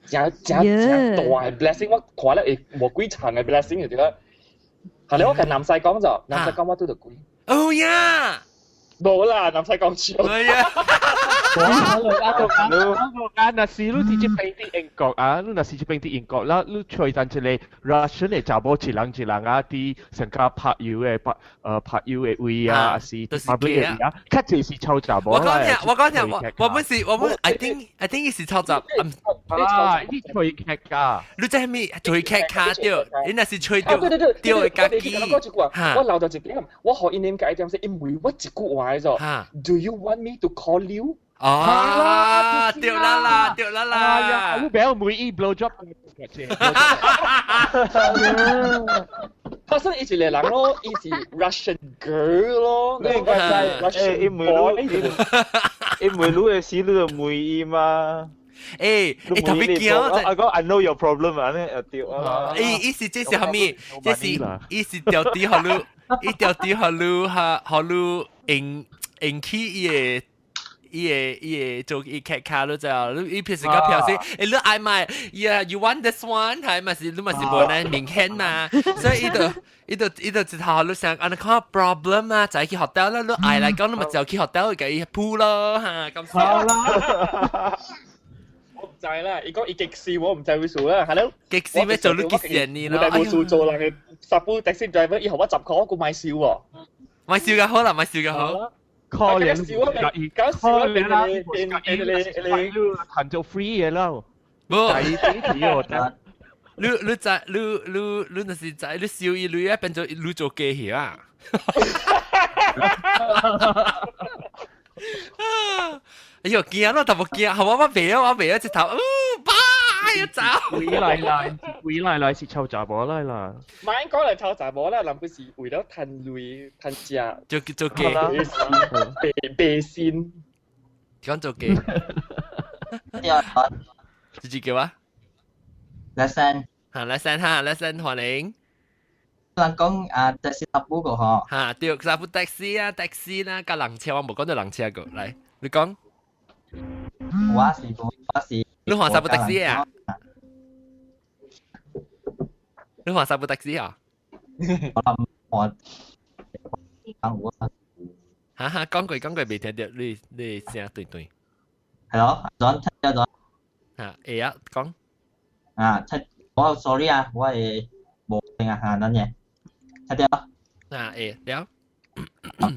S6: 誠誠誠大的 blessing，我看了會無幾層的 blessing 就對啦。後來我共南西講就，南西講我拄著鬼。
S1: 哦呀！
S6: 無啦，南西講笑。
S1: 哎呀！
S2: 啊，若是你佇這邊佇英國啊，你若是這邊佇英國啦，你揣當一個 Russian 的查某一人一人啊，佇上較拍油的拍拍油的位啊，還是 public 的位啊，較濟是臭查某。
S1: 我講聽，我講聽，我本是我本，I think 伊是臭查，
S2: 啊，你揣劇㗎？
S1: 你知啥物揣劇卡對？你若是揣
S6: 對
S1: 對的家己。
S6: 我留到一點，我予伊啉解點說，因為我一句話就，Do you want me to call you？
S1: 啊，對啦啦，對啦啦！
S2: 哎呀，你不要每伊 blow job。
S6: 發生伊一個人咯，伊是 Russian girl 咯，
S5: 你應該知，伊問你，伊問你的時，你就問伊嘛。
S1: 欸，特別驚
S5: 我講 I know your problem 啊，你對啊。
S1: 伊伊是這是啥物？這是伊是調底予你，伊調底予你哈，予你引引起伊的。伊會伊會做伊劇卡你知影？你伊平時較表示，欸，你愛買，Yeah，you want this one？係咪是你咪是無呢明顯嘛？所以伊就伊就伊就一頭你想，按呢看 problem 啊，就去學校啦，你愛來講，你咪就去學校共伊鋪咯嚇，咁
S6: 好啦。我毋知啦，伊講伊激死我毋知會數啦，係咯。
S1: 激死咩做你激死你咯？
S6: 我無數做人嘅 sapu taxi driver，伊予我10箍，我閣買燒喎。
S1: 買燒較好啦，買燒較好。
S2: 可憐，可憐啦，你談做 free 嘅啦，
S1: 無，你你知你你你若是知你燒伊鐳啊，變做你做雞去啊！哎喲，驚咯，淡薄驚，好我我袂啊，我袂啊，一頭，哦，爸，要走。
S2: 鬼來來，鬼來來是臭查某來啦。
S6: 唔講嚟臭查某啦，人不是為了趁鐳趁食，
S1: 就做雞，
S6: 白白先。
S1: 講做機。自己叫啊？
S12: Lesson。
S1: 嚇，lesson 嚇，lesson 歡迎。
S12: 人講啊，就是十五個嗬。
S1: 嚇，對，沙布的士啊，的士啦，加人車我無講到人車個，來，你講。
S12: 我是我是。
S1: 你看沙布的士啊？你看沙布的士啊？
S12: 我我。
S1: 哈哈，講過講過未聽到，你你聲對對。
S12: 係咯，轉聽咗。
S1: 嚇，會啊，講。
S12: 啊，聽我 sorry 啊，我係無聽啊，嚇，等嘢。聽到。
S1: 啊，會了。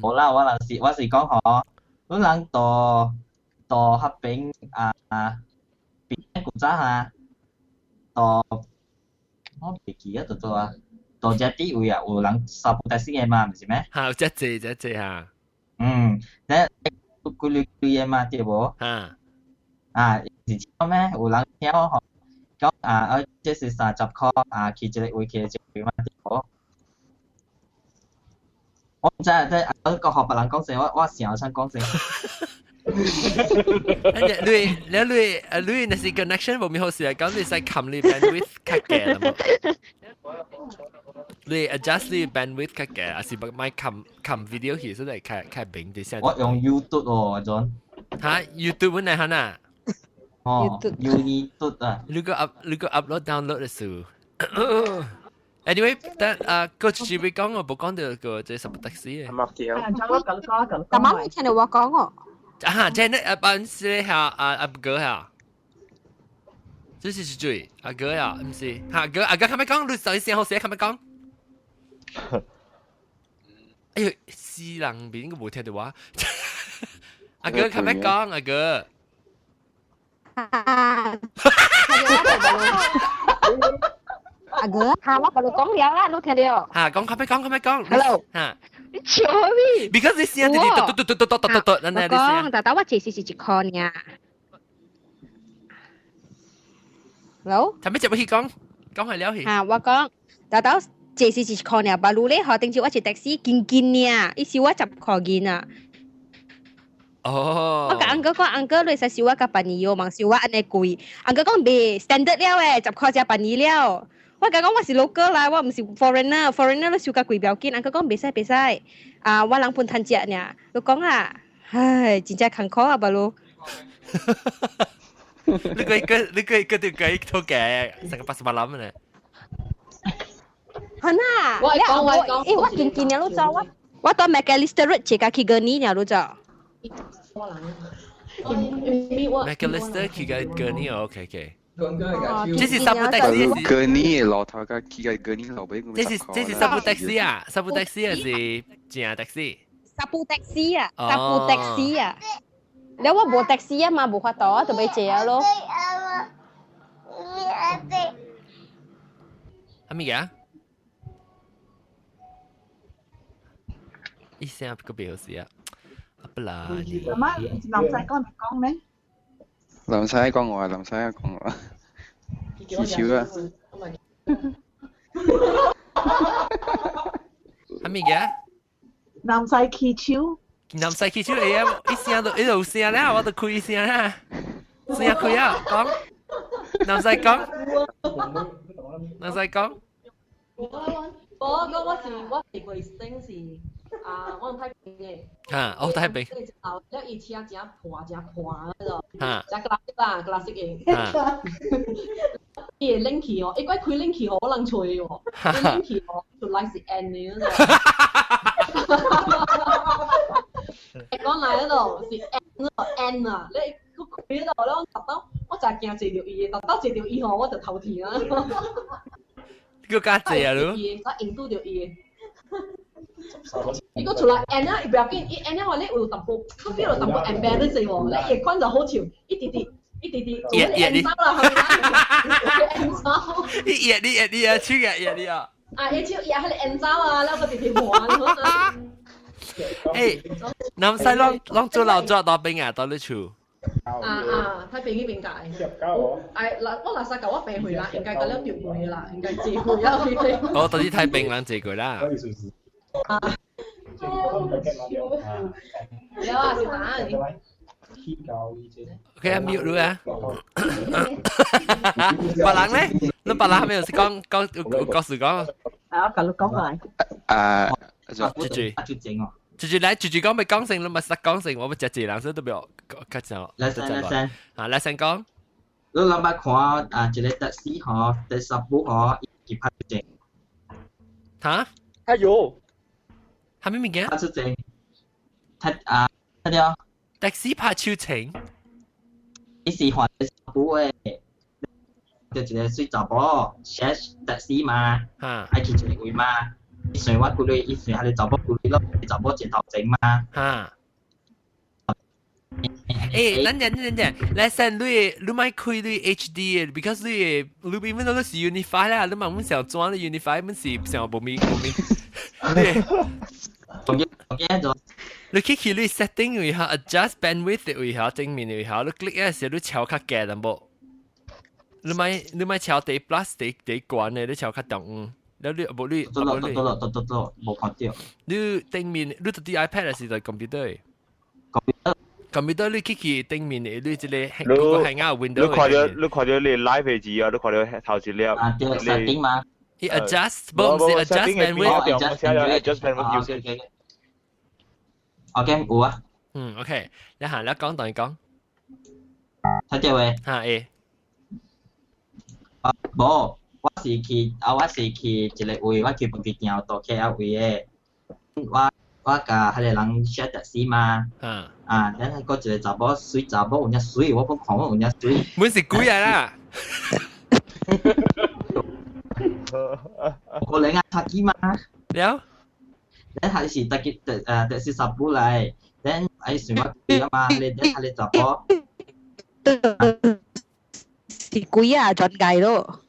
S12: 好啦，我是我是講嗬，阮人到到合併啊邊古早嚇，到我袂記得到啊，到這啲位啊有人沙布的士的嘛，毋是咩？
S1: 嚇，有這濟這濟嚇。
S12: 嗯，你幾類幾嘅嘛，對無？
S1: 嚇。
S12: 啊，是講咩？有人聽我吼，講啊，這是30塊啊，去一個位去一個位嘛，對無？我毋知啊，這啊，個學別人講聲，我我想想講聲。
S1: 你你你你那是 connection 無咪好勢，講你使冚你 bandwidth 較低啦無？你 adjust 你 bandwidth 較低，還是買冚冚 video 去，所以較較平啲先。
S12: 我用 YouTube 哦，陣。
S1: 嚇，YouTube 本來嚇呐？
S12: 哦，YouTube 啊。
S1: 你個 up 你個 upload download 的數。Anyway，但啊，個是會講我無講到個這什麼的士嘅。
S10: 但媽咪聽到我講哦。
S1: 啊，這那阿班是下阿阿哥下，這是是誰？阿哥呀，唔是，阿哥阿哥，佢咪講，你上先好寫，佢咪講。哎呦，死人邊個冇聽到話？阿哥佢咪講，阿哥。
S10: 啊！阿哥，嚇我同你講了啦，你聽到？
S1: 嚇，講佢咪講，佢咪講。
S10: Hello。
S1: 嚇。
S10: 你笑咩
S1: ？Because 你聲直直嘟嘟嘟嘟嘟嘟嘟，
S10: 我講，但但我這是是一塊爾。Hello。
S1: 係咪接去講？講係了去。
S10: 嚇，我講，但但這是是一塊爾，巴魯咧，學定住我一的士堅堅爾，伊收我10塊銀啊。
S1: 哦。
S10: 我甲 uncle 講，uncle 你使收我較便宜哦，茫收我按呢貴。uncle 講袂 standard 了誒，10塊才便宜了。我甲講我是 local 啦，我毋是 foreigner，foreigner 你收較貴不要緊。uncle 講袂使袂使，啊，我人本趁食爾。你講啊，唉，真正艱苦啊，巴魯。
S1: 你個個你個個條計套嘅，成個88諗咧。
S10: 係呐，
S9: 我講我講，
S10: 欸，我近近年你走我，我到 Macalister Road 坐架去 Gurney 爾你走。
S1: Macalister 去個 Gurney OK OK。這是沙布的士。
S4: Gurney 的路頭甲去個 Gurney 路尾。
S1: 這是這是沙布的士啊，沙布的士還是正的士？
S10: 沙布的士啊，沙布的士啊。你我無的士啊嘛，無法度啊，就欲坐啊咯。
S1: 係咪嘅？一聲個表示啊，不啦。
S7: 阿媽，男仔講唔講咩？
S4: 林生講我，林生講我，起手啊！
S1: 係咪嘅？
S7: 男仔起手。
S1: 男仔起手會啊！一聲就一路聲啦，我就開聲啦，聲開啊，講，男仔講，男仔講。
S9: 我我我是我是衛生是啊，我太平嘅。
S1: 嚇，哦太平。
S9: 了伊車真破真破嗰種。
S1: 嚇。
S9: 真 classic 啦，classic 嘅。伊會冷氣哦，伊怪開冷氣予我人吹喎，冷氣哦出來是 N 的嗰種。講來嗰度是 N 嗰 N 啊，你佢開嗰度，我達到我就驚坐著伊，達到坐著伊吼，我就頭痛啊。
S1: 叫加坐啊你？
S9: 我印度著伊。伊個出來 N 啊，伊不要緊，伊 N 啊，你有淡薄，佢 feel 到淡薄 embarrass 喎，你會看就好笑，一直直。一直直，
S1: 熱熱你
S9: 啦，係咪？N 走。
S1: 熱你熱你啊，手熱熱你啊！
S9: 啊，伊手熱迄個 N 走啊，了個直直換。
S1: 誒，南西攏攏做老做到邊啊？到你厝？
S9: 啊啊，太平呢邊界。哎，嗱，我垃圾舊我病回啦，應該個了掉過啦，應該借過啦。
S1: 哦，到底太平人借過啦。
S9: 啊。了啊，是哪？
S1: OK 啊，mute 你啊。別人咧，你別人係咪有時講講有故事講？
S7: 啊，我甲你講來。
S4: 啊，
S1: 住住。住住來，住住講咪講成，你咪實講成，我咪食一人，所以都不要較就。
S12: 來先來先。
S1: 啊，來先講。
S12: 你諗下看啊，一個特斯嗬，第十部嗬，伊拍正。
S1: 嚇？
S6: 哎呦！
S1: 係咩物件？
S12: 拍出正。睇啊，睇到。
S1: 的士拍手情。
S12: 伊是換第十部的，就一個水查某寫的士嘛，愛去一個位嘛。伊想我鼓勵，伊想彼個查某鼓勵咯，查某前頭前嘛。
S1: 嚇！誒，等陣等陣，來先你莫開你 HD 的，because 你你 even though 你是 Unifi 啦，你嘛阮想轉你 Unifi，阮是想無咪無咪。你去去你 setting 位下 adjust bandwidth 位下正面位下，你 click 嘅時你調較低淡薄。你莫調第 plus 第第懸的，你調較中。了你無你
S12: 無你，對對對對，無看到。
S1: 你頂面你佇 iPad 還是佇 computer？computer。 computer 你去去頂面的，你這個 Google Hangout window。
S5: 你看到你 live 的字啊？你看到頭一粒。
S12: 啊，對，setting 嘛。
S1: 伊 adjust，無毋是 adjust bandwidth。
S5: adjust bandwidth。
S12: OK，有啊。
S1: 嗯，OK，你行，你講同伊講。
S12: 睇到未？
S1: 嚇會。
S12: 啊，無。我是去啊！我是去一個位，我去北京到 KL 位的。我共彼個人 share 的士嘛。啊，等下閣一個查某水查某有影水，我閣看我有影水。
S1: 阮是鬼來啦！
S12: 可能啊，塔機嘛。
S1: 了。
S12: 等下是特結特是十步來，等愛想我鬼啊嘛，你等彼個查某。
S10: 是鬼啊，轉界咯。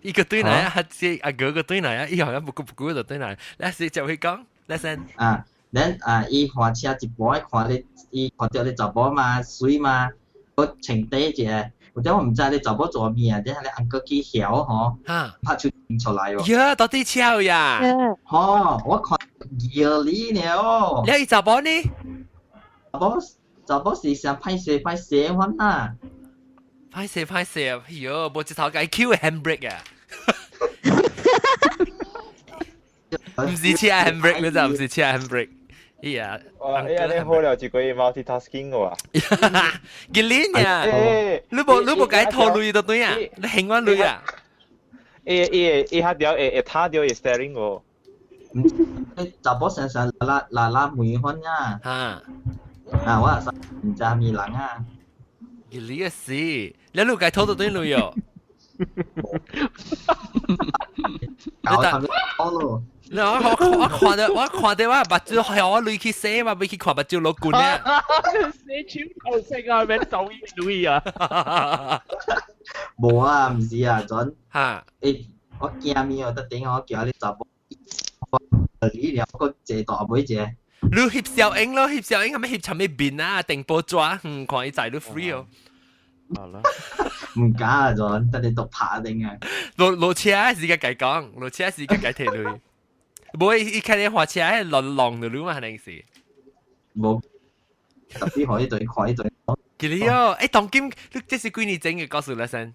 S1: 伊個對來啊，這阿哥個對來啊，伊好像不顧不顧就對來，來是就會講，來先。
S12: 啊，咱啊，伊換車一半，看你，伊看著你查某嘛，水嘛，閣穿底一下，有點我毋知你查某做咩啊，等下你翁閣去曉吼，拍出出來哦。
S1: 呀，到底超呀？
S12: 吼，我看搖你了。
S1: 你伊查某呢？
S12: 查某是上歹勢歹勢款啦。
S1: 歹勢歹勢啊！哎喲，無一頭共伊 Q handbrake 啊！毋是車 handbrake，你知毋是車 handbrake？哎呀，
S5: 哇！哎呀，你好了一個 multitasking 喎。
S1: 吉林呀，你無共伊拖鐳就對啊，你還我鐳啊？
S5: 伊伊伊下條會會踏著伊 steering 喎。
S12: 你查某身上拉拉拉梅款啊？
S1: 嚇！
S12: 啊，我毋知啥物人啊。
S1: 吉林嘅事，你共伊拖到對鐳哦。
S12: 搞他們咯。
S1: 你我看到我目睭向我鐳去洗嘛，欲去看目睭落棍啊！
S2: 洗手頭色啊，免走伊鐳啊！
S12: 無啊，毋是啊，陣
S1: 嚇，
S12: 欸，我驚咩哦？特頂我叫你查某，你了個坐大尾一個。
S1: 你翕小影咯，翕小影係咪翕尋咩面啊？定報紙，嗯，看伊在你 free 哦。
S2: 好啦，
S12: 毋敢啊，陣等你都拍定啊。
S1: 落落車時間計講，落車時間計提鐳。無伊伊開你花車，落浪就你嘛，肯定是。
S12: 無，特別可以對看伊對。
S1: 其實哦，欸，當今你這是幾年前嘅故事啦，先？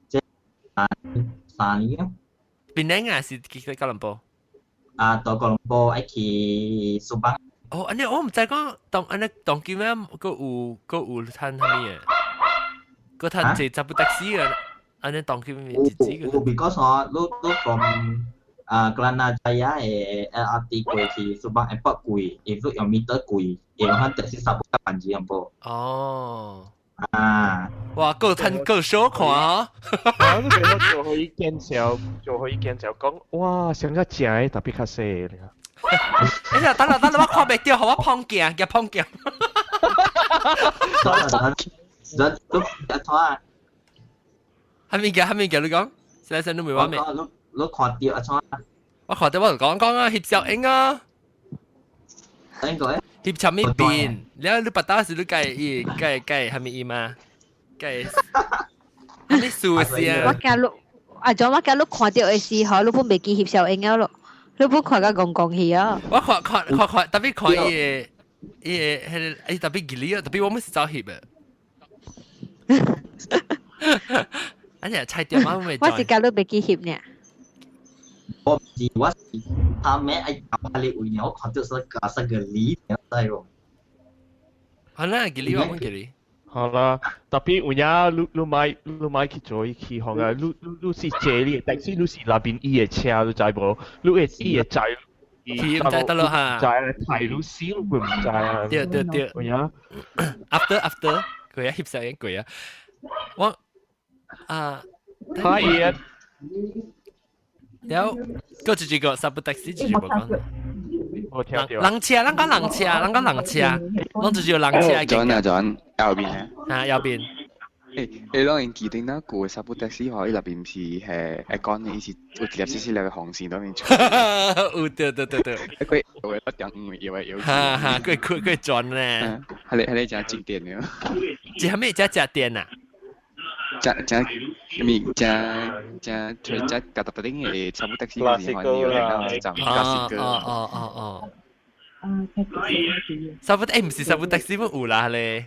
S12: 這3年啊。
S1: 檳城啊，是去吉隆坡。
S12: 啊，到吉隆坡愛去蘇邦。
S1: 哦，按呢我毋知講當按呢當今啊，閣有趁啥物嘅？閣趁坐十部的士啊，按呢當今
S12: 有有，because 吼，你 from 啊，Kelana Jaya 的 LRT 過去 Subang Airport 貴，伊你用 meter 貴，用番的士三百萬字咁噃。
S1: 哦。
S12: 啊！
S1: 哇，夠趁夠少看哦。
S2: 我都覺得做可以見笑，做可以見笑講，哇，上個正的特別較細。
S1: 哎呀，等啦等啦，我看袂著，予我碰鏡，夾碰鏡。
S12: 人都阿錯啊！
S1: 蝦米嘅蝦米嘅，你講，先生你未話未？
S12: 你看著阿錯啊？
S1: 我看著我就講講啊，翕小影啊。
S12: 邊個？
S1: 翕尋物變，了你捌當時你計伊計計蝦米伊嘛？計蝦米數字啊？
S10: 我驚你，阿種我驚你看著的時候，你本袂記翕小影了咯，你本看甲戇戇去啊！
S1: 我看看看看，特別看伊伊個迄個特別吉利啊，特別我們是走翕的。啊！你菜店啊，
S10: 我是教你袂記翕呢。
S12: 我是我是他咩愛搞你位呢？我看到是加上個梨，知無？
S1: 好啦，吉利我們吉利。
S2: 好啦，特別有影你你買你買去做去行啊，你你你是坐你的的士，你是那邊伊的車，你知無？你會伊會知。
S1: 伊毋知得咯哈。
S2: 知睇你死你會毋知啊？
S1: 對對對。
S2: 有影。
S1: After after，佢啊翕相影過啊。我啊，
S2: 可以啊。
S1: 了，個一個 sabo taxi 一個講。
S2: 我聽到。
S1: 人車，咱講人車，咱講人車，攏就是有人車。
S4: 轉啊轉，右邊啊。
S1: 啊，右邊。
S4: 誒，你攏會記得那舊的 sabo taxi 吼，伊內邊毋是係會講的，伊是有一粒細細粒的紅線在面出。
S1: 有對對對對。
S4: 佢有一點五有有。
S1: 哈哈，佢佢佢轉咧。
S4: 係你係你真經典的。
S1: 這係咩？這食店啊？
S4: 真真咪真真除只夾特頂嘅 sabo taxi 嗰時，可能有兩個站
S1: 哦哦哦哦。sabo 誒唔是 sabo taxi 乜有啦咧。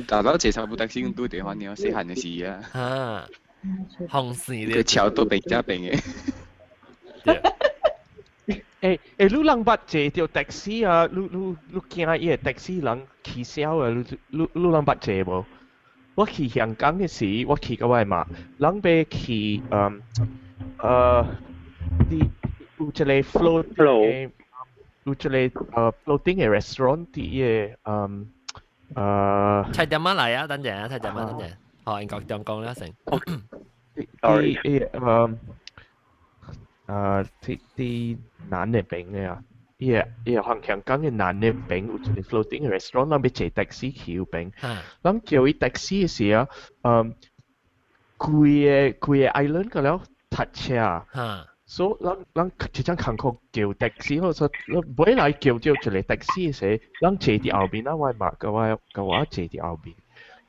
S4: 大佬坐 sabo taxi 咁對地方，你細漢嘅時啊。
S1: 啊，紅線
S4: 咧。佢橋都變只變嘅。
S2: 誒誒，你人捌坐著 taxi 啊？你你你驚伊個 taxi 人起痟啊？你你你人捌坐無？我去香港嘅時，我去到我嘛，人欲去嗯呃，啲有一個 float 嘅，有一個floating 嘅 restaurant 佇伊個嗯
S1: 菜點仔來啊？等陣啊，菜點仔等陣。好，英國中講了先。
S2: 佇伊佇佇南嘅邊嘅啊。伊個伊個香港嘅南嘅邊有一個 floating restaurant，人欲坐 taxi 去彼邊，人叫伊 taxi 嘅時啊，嗯，規个規个 island 個了塞車，所以人人一陣艱苦叫 taxi，我說尾來叫著一個 taxi 嘅時，人坐佇後面啊，我嘛佮我佮我坐佇後面，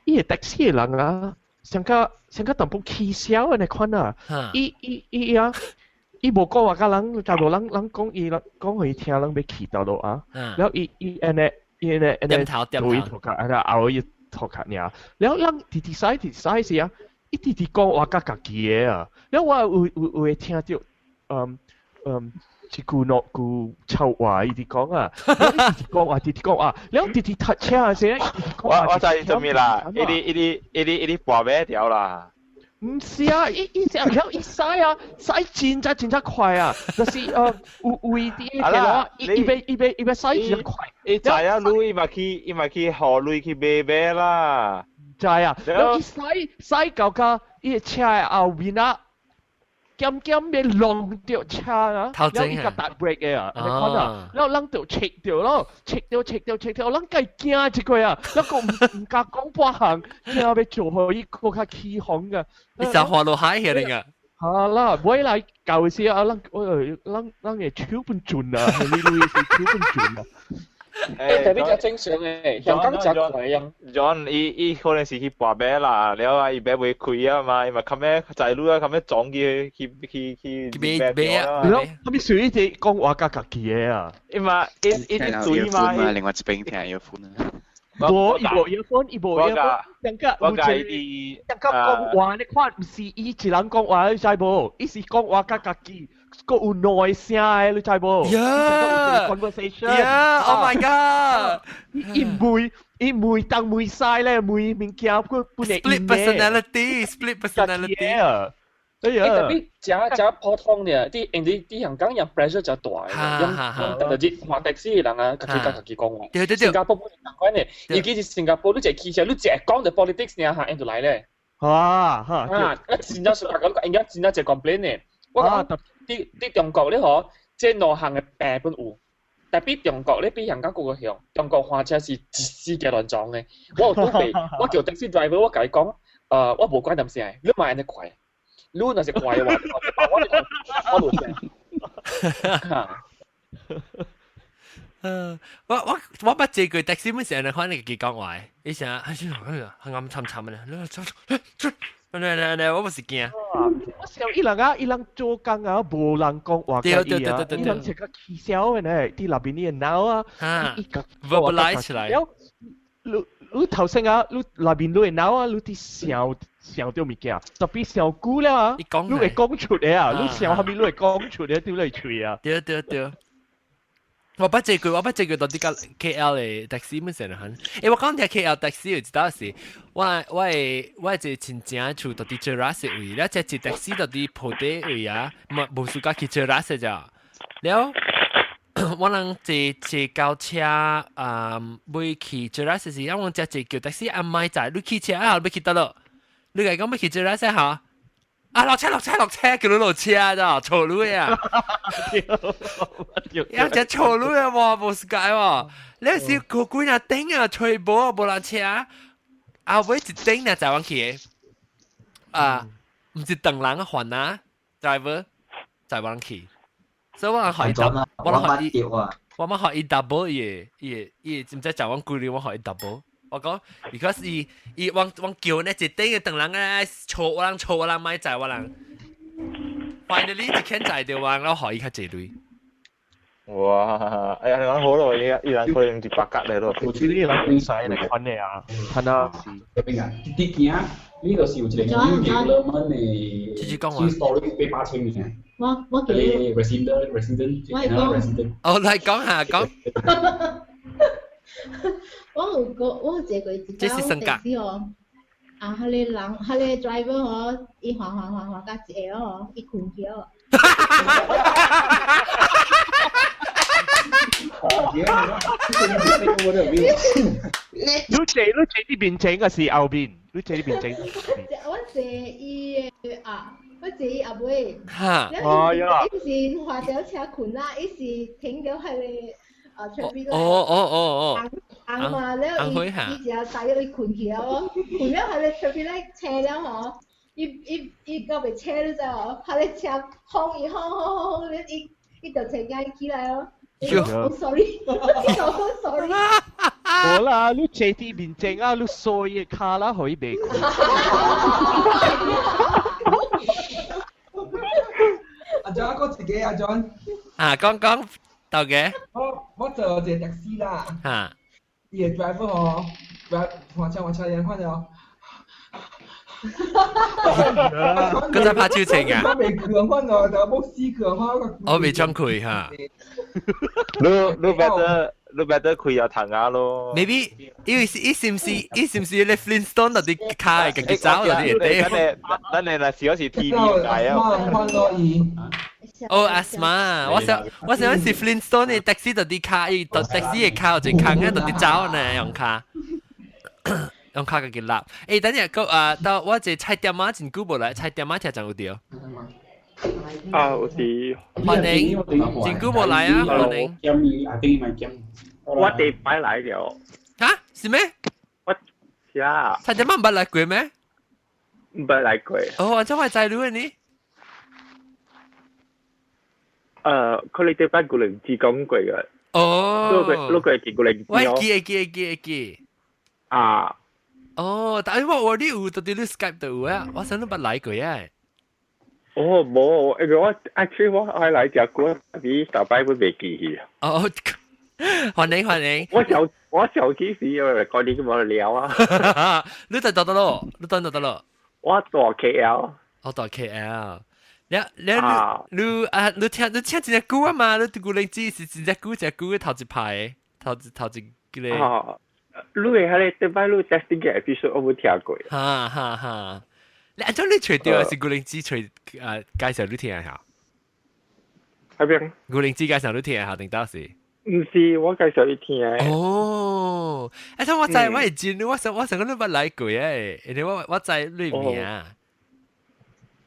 S2: 伊個 taxi 嘅人啊，上較上較淡薄起痟按呢款啊，伊伊伊啊。伊無講話佮人，就無人人講伊人講予伊聽，人欲去佗落啊。了伊伊按呢，伊按呢按呢，對伊頭殼，按呢後伊頭殼爾。了人直直駛直駛時啊，伊直直講話佮家己的啊。了我有有有會聽著，嗯嗯，一句兩句臭話，伊直講啊，伊直講話，直直講話，了直直塞車時，
S5: 我我知做咩啦？伊啲伊啲伊啲伊啲跋尾條啦。
S2: 毋是啊，伊伊只了伊駛啊，駛真正真正快啊！就是有有啲嘅話，伊伊欲伊欲伊欲駛真快。
S5: 伊知啊，鐳伊嘛去伊嘛去予鐳去買買啦。
S2: 知啊，了伊駛駛到甲伊個車的後面啊，減減欲挵著車啊，了伊共踏 brake 的啊，你看啊，了人就切著咯，切著切著切著，人家驚一個啊，了閣毋毋敢講半項，驚欲做予伊閣較起哄㗎。
S1: 你就滑落海去你啊！
S2: 好啦，尾來舊時啊，咱我咱咱嘅手本準啊，你你是手本準啊。
S6: 誒，特別較正常誒，香港真快樣。
S5: John，伊伊可能是去跋馬啦，了啊，伊馬袂開啊嘛，伊嘛較尾在路啊，較尾撞去去去去
S1: 買買啊！
S2: 了，他們屬於這講話佮家己的啊。
S5: 伊嘛，伊伊啲水嘛，
S4: 另外一邊聽 earphone 啊。
S2: 無，伊無 earphone，伊無 earphone。上個
S5: 我共伊
S2: 上個講話你看，毋是伊一人講話，你知無？伊是講話佮家己，閣有兩個聲的，你知無
S1: ？Yeah，
S2: conversation。
S1: Yeah，Oh my God！
S2: 伊每伊每東每西咧，每物件佢本來
S1: split personality，split personality。
S2: 哎呀，
S6: 特別誠誠普通的，佇因為佇香港人 pressure 誠大的，用特別換 taxi 的人啊，家己佮家己講話。
S1: 對對對。
S6: 新加坡不是仝款的，尤其是新加坡，你一起車，你一講著 politics 爾嚇，𪜶就來咧。
S2: 啊哈！
S6: 啊，真正是大家應該真正一 complain 的。我講佇佇中國咧嗬，這兩項的病本有，特別中國咧比香港閣較凶。中國換車是一死嘅亂撞的。我有拄被，我叫 taxi driver，我共伊講，我無管點聲，你莫按呢快。你若是快的話，我我落聲。
S1: 我我我捌坐過 taxi 每時人看你家己講話，伊成日哎呀哎呀，暗沉沉的，你嚟嚟嚟，我唔是驚。
S2: 我想伊人啊，伊人做工啊，無人講話
S1: 對對對對對，
S2: 伊人成個起笑嘅呢，啲那邊啲腦啊，
S1: 伊 verbalize 起來。
S2: 你你頭先啊，你內邊你會腦啊，你啲想想到物件，特別想久了啊，你會講出來啊，你想後面你會講出來，對你喙啊。
S1: 對對對。我捌這句，我捌這句到底個 KL 的 taxi 本身很，欸，我講聽 KL taxi 有一道是，我我的我一個親戚厝到底 Cheras 位，了這一 taxi 到底鋪底位啊，無無暑假去 Cheras 咋，了我人坐坐轎車啊，欲去 Cheras 時，我這坐叫 taxi 阿媽載，你去車啊，欲去佗落？你共講欲去 Cheras 嚇？啊！落車落車落車，叫你落車咋？錯路啊！一隻錯路啊！喎，無世界喎！你是個幾若頂啊，吹無無人車，後尾一頂呢就往去啊，毋是等人還啊，driver 載往去，所以我人學伊 double，我人學伊，我們學伊 double 伊伊伊，毋知載往幾哩，我學伊 double。我講，because 伊伊往往叫呢一頂嘅等人啊，錯我人錯我人莫載我人，finally 一肯載著我，我予伊較濟鐳。
S5: 哇！哎呀，你講好咯，伊伊人可能一百格嚟咯。
S2: 有時你人比賽嚟款的啊，看啊是。
S8: 邊啊？啲啲件，呢度是有一個 new development 的 story 800千嘅。
S9: 我我記。
S8: resident resident resident。
S1: 哦，來講下講。
S13: 我有個我有坐過一擺的士哦，啊，彼個人，彼個 driver 哦，伊橫橫橫橫到一下哦，伊睏去哦。
S2: 你坐你坐佇面前抑是後面？你坐佇面前。
S13: 我坐伊的啊，我坐伊後尾。
S1: 哈。
S2: 哦呀。
S13: 伊是橫著車睏啦，伊是停著彼個。啊，traffic
S1: 哦哦哦哦，
S13: 紅嘛，了伊伊一下大約伊睏去了，睏了彼个 traffic light 車了吼，伊伊伊到袂車你知無？彼个車轟伊轟轟轟轟，伊伊就車驚起來哦。我 sorry，我 sorry。
S2: 無啦，你坐佇面前啊，你掃伊的跤啦，予伊袂睏。
S8: 阿 John，我自己阿 John。
S1: 啊，講講。到嘅？
S8: 我我坐一個 taxi 啦。
S1: 嚇！
S8: 伊個 driver 吼，drive 換車換車人看著。
S1: 閣再拍手槍啊！
S8: 我袂強看著，就欲死強看。
S1: 我未裝開嚇。
S5: 你你 better 你 better 開下糖啊咯。
S1: Maybe 因為是伊是毋是伊是毋是咧 Flintstone 嗰啲卡會家己走嗰啲會
S5: 咱咱咱若是我是 TV 來啊。
S8: 看咯伊。
S1: 哦，阿媽，我想我想是 Flintstone 的 taxi 到啲卡，伊到 taxi 的卡有一個空啊，到啲走呢，用卡，用卡家己立。欸，等陣個啊，到我一個菜店仔真久無來，菜店仔聽講有著。
S14: 啊，有時
S1: 歡迎，真久無來啊，歡迎。
S8: 減伊，阿頂咪減。
S14: 我第一擺來了。
S1: 嚇？是咩？
S14: 我是啊。
S1: 菜店仔毋捌來過咩？
S14: 毋捌來過。
S1: 哦，按怎會知你的呢？
S14: 可能第一擺古靈只講過嘅。
S1: 哦。
S14: 你過你過見古靈。
S1: 我記會記會記會記。
S14: 啊。
S1: 哦，但係我我你有到底你 Skype 度有啊？我想你捌來過啊。
S14: 哦，無，因為我 actually 我愛來食過，你大擺我袂記去。
S1: 哦，歡迎歡迎。
S14: 我小我小幾時因為講你咁聊啊。
S1: 你在佗落？你在佗落？
S14: 我住 KL。
S1: 我住 KL。你你你啊！你聽你聽真久啊嘛？你對古靈精是真正久，真久頭一排，頭一頭一個。
S14: 哦，你會彼个頂擺你 testing 个 episode 我無聽過。
S1: 哈哈哈！你按怎你揣著是古靈精揣啊介紹你聽下？
S14: 喺邊？
S1: 古靈精介紹你聽下定到時？
S14: 毋是，我介紹你聽。
S1: 哦，欸，我知我會真，我想我想講你捌來過誒，因為我我知你名。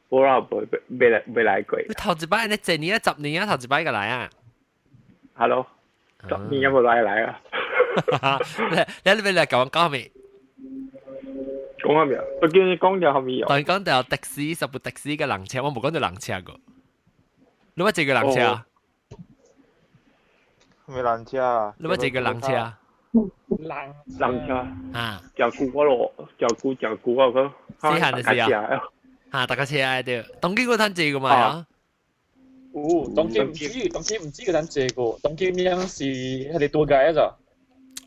S14: 無啦，無未來未來過。
S1: 你頭一擺你這年啊，十年啊，頭一擺個來啊。
S14: Hello，十年有無來來啊？
S1: 你你欲來共我講咩？
S14: 講啥物啊？我叫你講著啥物哦？
S1: 當講著的士，十部的士佮人車，我無講著人車過。你捌坐過人車？
S5: 咩人車？
S1: 你捌坐過人車？
S6: 人
S14: 人車
S1: 啊！
S14: 誠久我咯，誠久誠久啊個。
S1: 細漢嘅時候，嚇大家車啊對，當今嗰攤借過嘛啊？
S6: 有，當今唔知，當今唔知嗰陣借過，當今樣是係你多解咋？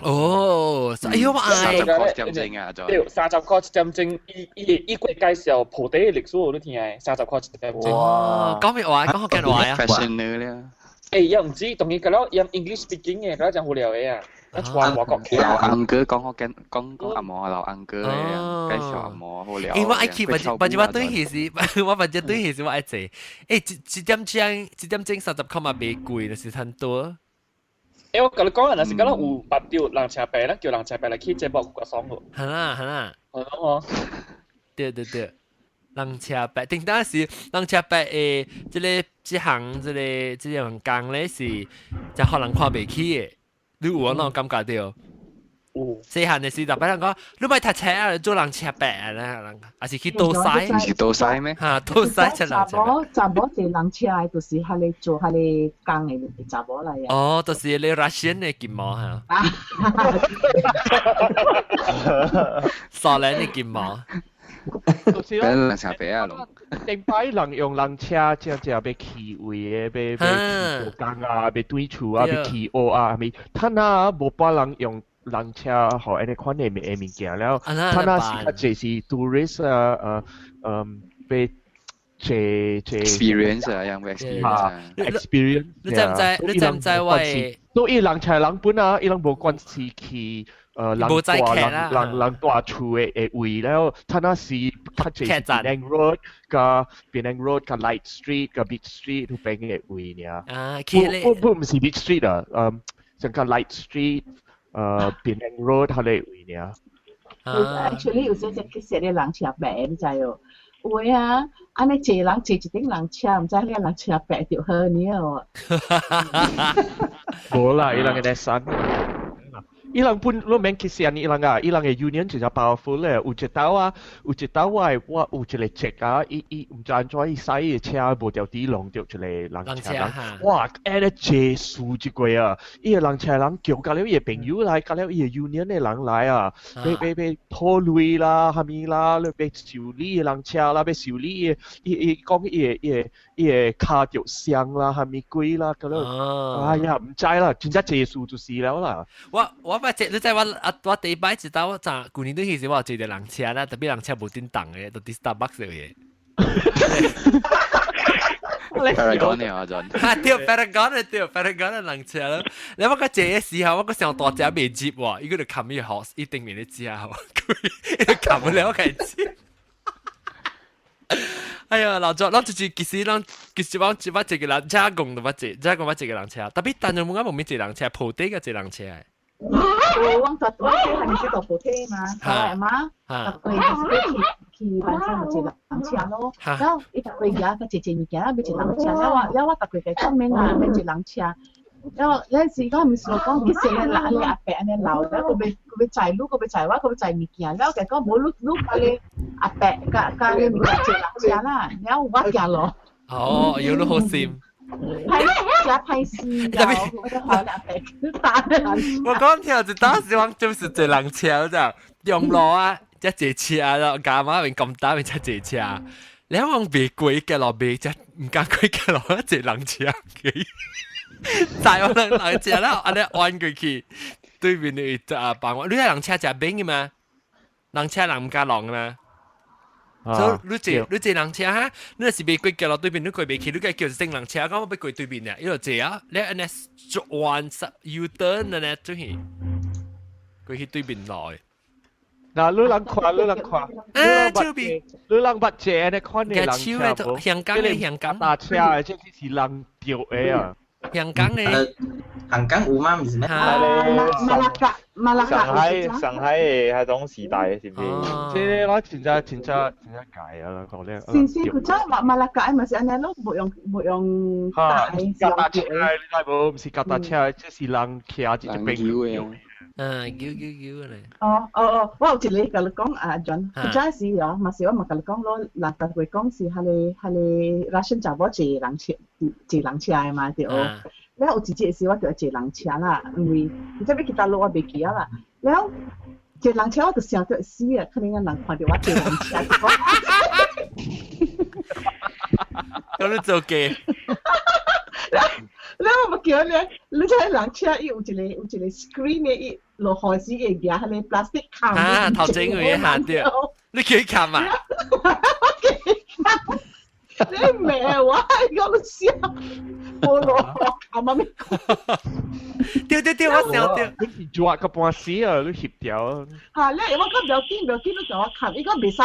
S1: 哦，哎呦我
S4: 愛，30塊一點鐘啊，
S6: 對，30塊一點鐘，伊伊伊過介紹鋪底的歷史我都聽的，30塊一點鐘。
S1: 哇，講咩話？講福建話啊
S4: ？Fashion 咧。
S6: 欸，又唔知，當然個了，用 English speaking 的，個了真無聊的啊。啊，外國
S4: 老安哥講福建，講講阿毛老安哥的，介紹阿毛好聊。
S1: 欸，我愛去，別別我對起時，我別對起時我愛坐。欸，一點鐘，一點鐘30塊嘛，袂貴，就是很多。
S6: 欸，我甲你講啊，若是敢若有捌著人車牌，咱叫人車牌來去節目較爽無？
S1: 係啦係啦。
S6: 係咯。
S1: 對對對，人車牌，頂當時人車牌的這個這行這個這樣工咧是，就予人看袂起的。你有那種感覺對？
S6: 有。
S1: 細漢的時，逐擺人講，你莫讀冊啊，做人車伯啊，人，還是去倒屎？
S4: 是倒屎咩？
S1: 嚇，倒屎出人車。
S7: 查某坐人車的，就是彼个做彼个工的查某來啊。
S1: 哦，就是你 Russian 的金毛嚇。蘇聯的金毛。
S4: 俾人車伯啊，
S2: 頂擺人用人車，正正欲去位的，欲去做工啊，欲轉厝啊，欲去學啊，係咪？他那無把人用人車，予按呢款的物件了，他那是較濟是 tourist 啊，欲坐坐
S4: experience 啊，樣 experience。
S2: experience。
S1: 你知唔知？你知唔知我？
S2: 所以人車人本啊，伊人無關係去。人大人人人大厝的的位了，他那是較濟是 Penang Road 佮 Penang Road 佮 Light Street 佮 Beach Street 彼邊的位爾。
S1: 啊，
S2: 不不不，毋是 Beach Street 啊，像個 Light Street，Penang Road 彼个位爾。
S7: Actually 有時只去踅咧人車伯，你知哦？有的啊，按呢坐人坐一頂人車，毋知彼個人車伯就好爾哦。
S2: 無啦，伊人會使。伊人本攏免去寫伊人啊，伊人的 union 真正 powerful 咧。有一道啊，有一道我我有一個賊啊，伊伊毋知按怎伊駛伊的車無著佇弄著一個人車人，哇！按呢坐輸一過啊！伊個人車人叫佮了伊的朋友來，佮了伊的 union 的人來啊，欲欲欲討錢啦，啥物啦，欲修理的人車啦，欲修理伊伊伊講伊的伊的伊的跤著傷啦，啥物鬼啦，佮了，哎呀，毋知啦，真正坐輸就是了啦。
S1: 我我捌坐，你知我啊，我第一擺一道我昨舊年轉去時，我有坐著人車啦，特別人車無振動的，就佇 Starbucks 的。
S4: Paragon 呢阿陣，
S1: 哈對，Paragon 的對，Paragon 的人車咯。你我個坐的時候，我個上大隻袂接喎，伊個就冚伊學，伊頂面咧食，伊就冚了我開始。哎呀，老早，咱就是其實咱其實我一捌一個人車公都捌坐，車公捌坐個人車，特別但係我冇咩坐人車，鋪底個坐人車。
S7: 我我我細漢時到鋪底嘛，係嘛？逐個就是去去晚上坐人車咯，然後伊逐個也個坐坐物件，欲坐人車，了我了我逐個個出面啊，欲坐人車。了後咱是講毋是講去踅咧按呢阿伯按呢老，了閣欲閣欲載你，閣欲載我，閣欲載物件，了共講無你你佮咧阿伯佮佮咧物件坐人車啦，了我行路。
S1: 哦，有你好心。
S7: 歹真歹勢，我就好阿伯打人。
S1: 我講聽就當時我就是坐人車咋，中路啊，才坐車咯，加媽面咁大面才坐車。你講袂過嘅路袂，才毋敢過嘅路，坐人車去。載我人人車啦，按呢彎過去，對面的啊幫我。你睇人車食餅嘅嘛？人車人毋敢浪嘅嘛？所以你坐你坐人車哈，你若是袂過橋路對面，你過袂去，你該叫一等人車，講我欲過對面啊，伊就坐啊，你按呢轉 U turn 按呢出去，過去對面來。
S2: 嗱，你人看，你人看，
S1: 啊，手邊，
S2: 你人捌坐按呢款的人車無？
S1: 香港的香港
S2: 搭車的，這是人著的啊。
S1: 香港的，
S12: 香港有嗎？毋是咩？
S7: 馬拉加，馬拉加。
S5: 上海上海的彼種時代的是毋是？
S2: 這個我真正真正真正解啊啦，講咧。
S7: 先先，古早馬馬拉加嘛是按呢攏無用無用
S2: 大腳踏車，你知無？毋是腳踏車，這是人騎這隻邊嘅。
S1: 嗯，叫叫叫咧。
S7: 哦哦哦，我有一个共你講啊，John，古早時哦，嘛是我嘛共你講咯，人逐個講是彼个彼個 Russian 查某坐人車坐人車的嘛對。了有一節時我就坐人車啦，因為你知欲去佗落我袂記啊啦。了坐人車我就笑到死啊！可能個人看到我坐人車。
S1: 咁你做嘅？
S7: 你我咪叫你，你知人車伊有一個 screen 嘅，伊落雨時會舉彼個 plastic 冚。
S1: 啊，頭前會下掉，你叫伊冚啊？
S7: 我叫伊冚。你明我講笑，無落雨冚啊咩？
S1: 對對對，我笑對。
S2: 你是抓個半死啊，你翕掉。
S7: 嚇！你我講不要緊，不要緊，你共我冚，伊講袂使，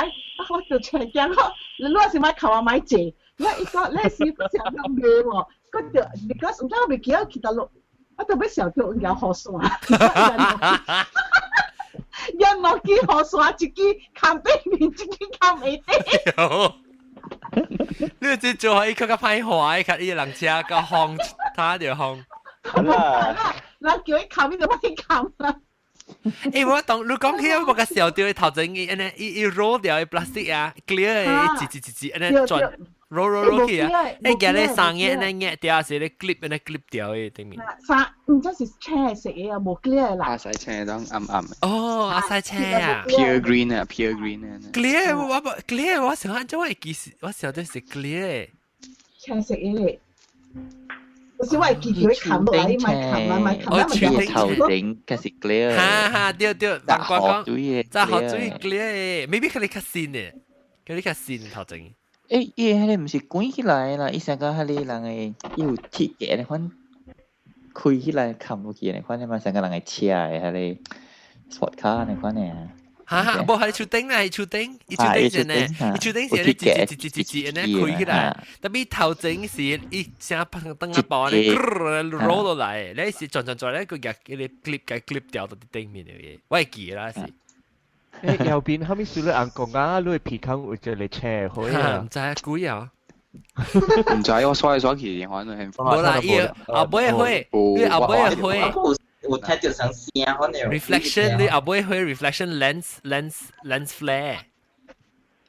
S7: 我就車驚我，你若是莫冚我莫坐。你伊講你是想到袂喎？佢就 because 毋知我袂記得去佗落，我特別想到搖雨傘，搖兩支雨傘，一支冚頂面，一支冚下底。
S1: 你這做伊較較歹看，伊較伊人車較風，他就風。
S7: 啦，人叫伊冚，伊就欲去冚啦。
S1: 欸，我當你講起我較笑著，頭前伊按呢，伊伊 roll 掉的 plastic 啊，clear 的，一一一一按呢轉 roll roll roll 去啊，欸，夾咧三個按呢壓掉，是咧 clip 按呢 clip 掉的頂面。
S7: 三，毋知是青色的啊，無 clear 啦。
S4: 阿西青當暗暗。
S1: 哦，阿西青啊。
S4: Pure green 啊，pure green 啊。
S1: clear 我無 clear，我想按怎會記是，我想著是 clear。
S7: 青色的咧。有時我會記住伊冚落來，伊莫冚啦，莫冚啦，
S3: 伊頭頂較是 clear。
S1: 哈哈，對對，難怪講，在雨水 clear 的，maybe 較你較新的，較你較新頭前。
S3: 欸，伊彼個毋是關起來啦，伊成個彼個人的，伊有鐵架的款開起來冚落去的款的嘛，成個人會車的彼個 sport car 那款的啊。
S1: 哈哈，無係樹頂啦，係樹頂，伊樹頂先呢，伊樹頂是咧，一一一一一按呢開起來，tapi 頭前是伊聲拍燈啊爆咧，roll 落來，你是轉轉轉咧，佢夾佢個 clip 嘅 clip 掉到啲頂面嘅嘢，我會記啦是。
S2: 欸，右邊後面輸了紅公啊，你鼻孔有一個車開啊？
S1: 毋知啊，鬼啊！
S4: 毋知我刷來刷去，反正
S1: 無啦，伊後尾會，你後尾會。
S12: 有聽到聲聲，可能
S1: reflection 你後尾會 reflection lens lens lens flare。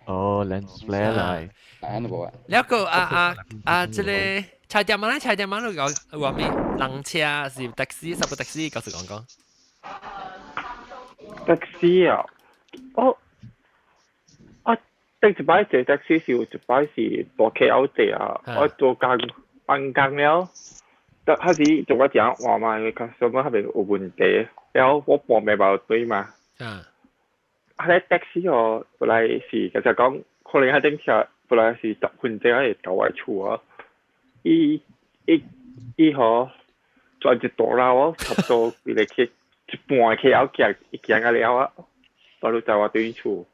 S2: 哦，lens flare 來。
S4: 啊，都無啊。
S1: 了個啊啊啊，這個柴店仔，柴店仔，你講話咩？人車是 taxi，十個 taxi，告訴講講。
S14: taxi 啊，我我第一擺坐 taxi 是有一擺是大 KL 坐啊，我做工放工了。得開始做我講話嘛，因為較什麼彼邊有問題，然後我半暝無對嘛。
S1: 啊。
S14: 啊，咧 taxi 哦，本來是其實講，可能彼頂車本來是10分鐘會到我厝啊。伊伊伊吼轉一大路哦，差不多規個去一半 KL 行，伊行到了啊，到你載我轉厝，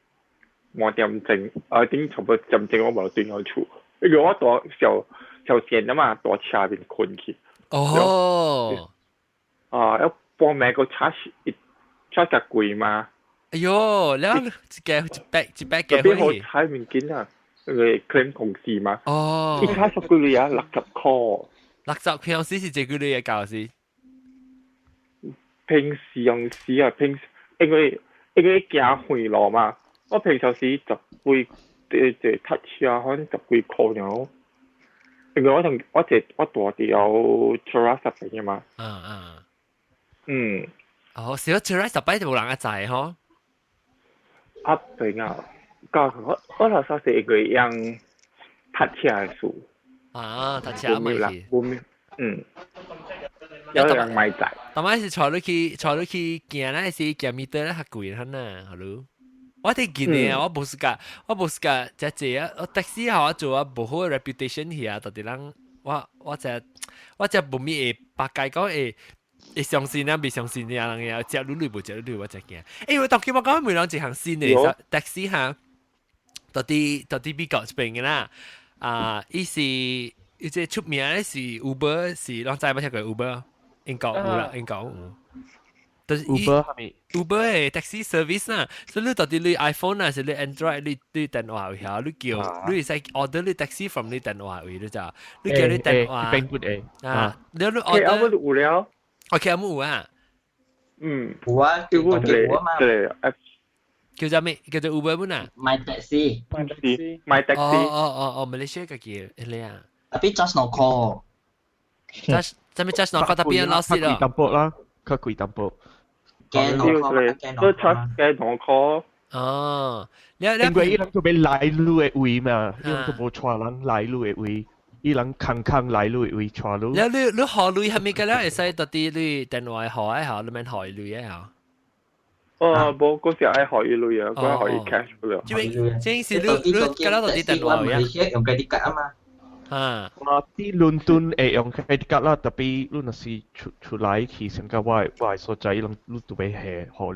S14: 半點鐘，啊頂差不多點鐘我無轉到厝，因為我大小小線啊嘛，大車面困去。
S1: 哦，
S14: 啊，要半暝個 charge charge 較貴嘛？
S1: 哎喲，了一個一百一百幾
S14: 特別好踩物件啊，那個 claim 公司嘛。
S1: 哦，
S14: 伊 charge 幾鐳啊？60塊。
S1: 60平時是這幾鐳嘅教是？
S14: 平時用時啊，平時因為行遠路嘛，我平常時十幾坐坐搭車，可能十幾塊爾。因為我同我坐我住佇有 Cheras 那邊嘛。
S1: 嗯嗯。
S14: 嗯。
S1: 哦，小 Cheras 十擺就無人會載吼。
S14: 啊對啊，教我我頭先是因為用搭車的事。
S1: 啊，搭車咪去。
S14: 嗯。有人買載。
S1: 當擺是坐你去坐你去行咧，是行米得咧較貴很啊，好咯。我哋見嘅，我無是甲，我無是甲遮濟啊，我 taxi 我做啊無好 reputation 去啊，到底人我我只我只無咪會白解講會會相信啊，未相信啊人嘅，食女女無食女女，我才驚。欸，我當今我講每人一項新的 taxi 哈，到底到底美國這邊嘅啦，啊，伊是伊這出名的是 Uber，是攏知無聽過 Uber？英國有啦，英國有。就是
S2: Uber 係咪
S1: ？Uber 的 taxi service 啦，所以你到底你 iPhone 啊，是你 Android 你你電話位下，你叫你會使 order 你 taxi from 你電話位，你知？你叫你電話。啊，你你
S14: order 有了。
S1: OK，有啊。
S14: 嗯。
S12: 有啊，
S14: 叫對
S1: 叫做咩？叫做 Uber 本啊
S12: ？My taxi。
S14: My taxi。My taxi。
S1: 哦哦哦哦，馬來西亞個叫你啊。
S12: Tapi charge no call。
S1: charge，啥物 charge no call？tapi 老實
S2: 咯。較貴淡薄啦，較貴淡薄。
S12: 驚兩塊，驚
S14: 都出驚兩塊。
S1: 哦，你你
S2: 因為伊人就欲來你的位嘛，伊人都無帶人來你的位，伊人空空來你的位帶你。
S1: 你你學鐳係咪嘅咧？會使到啲你電話號嘅嚇，你免學鐳嘅嚇。
S14: 哦，無嗰時愛予伊鐳啊，嗰予伊 cash 不了。
S1: 這邊這是你你嗰度啲電話
S12: 啊？用 credit card 啊嘛。
S1: 啊！
S2: 啊，佇倫敦會用 credit card 啦，特別你若是出出來去，上個我的所在，伊攏你都欲還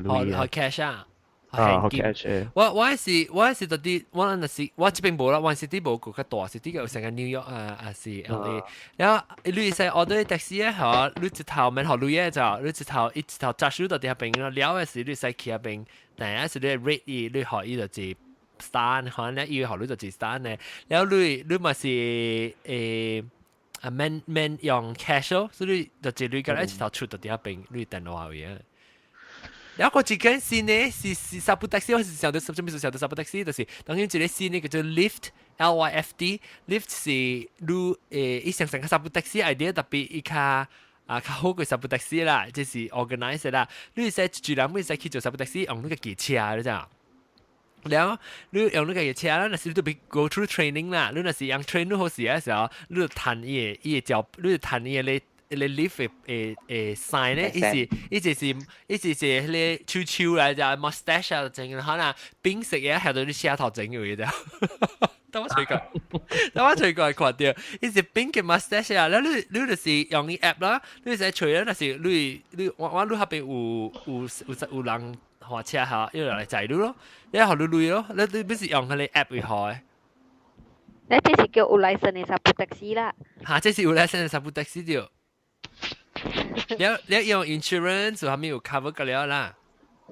S2: 予鐳
S1: 啊。予 cash 啊！
S2: 啊，予 cash
S1: 我是到啲，我若是我這邊無啦，我是啲無個較大，是啲個成個 New York 啊，還是 LA。然後你會使 order taxi 咧，嚇，你一頭免予鐳嘅就，你一頭一頭揸手到啲邊咯，了嘅時你使去遐邊，但係是你 rate 伊，你予伊就是 star，可能伊予你就是 star 呢。然後你你嘛是啊免免用 cash 咯，所以就是你個一頭出到啲遐邊，你電話位。然後個一間新的是是 sapu taxi，我是想到什麼想到 sapu taxi，就是當然一個新的叫做 Lyft L Y F T，Lyft 是你伊上成個 sapu taxi idea 特別伊較啊較好過 sapu taxi 啦，這是 organize 啦。你使一人會使去做 sapu taxi，用你個機車，你知影？然後你用你個車啦，若是你都欲 go through training 啦，你若是用 train 你好時嘅時候，你就彈伊個伊個腳，你就彈伊個咧。你 Lyft 的的 sign 咧，伊是伊就是伊就是彼个手手來只 mustache 啊，整可能變色嘅喺度你車頭整嘅啫。等我隨過，等我隨過來看著，伊是變嘅 mustache 啊，了你你就是用伊 app 啦，你使揣啦，若是你你我我你彼邊有有有有人駛車嚇，伊就來載你咯，你予你鐳咯，你你不是用彼个 app 去予的。
S10: 你這是叫有 license 的 sapu taxi 啦。
S1: 嚇，這是有 license 的 sapu taxi 對。你你用 insurance 係咪有 cover 個了啦？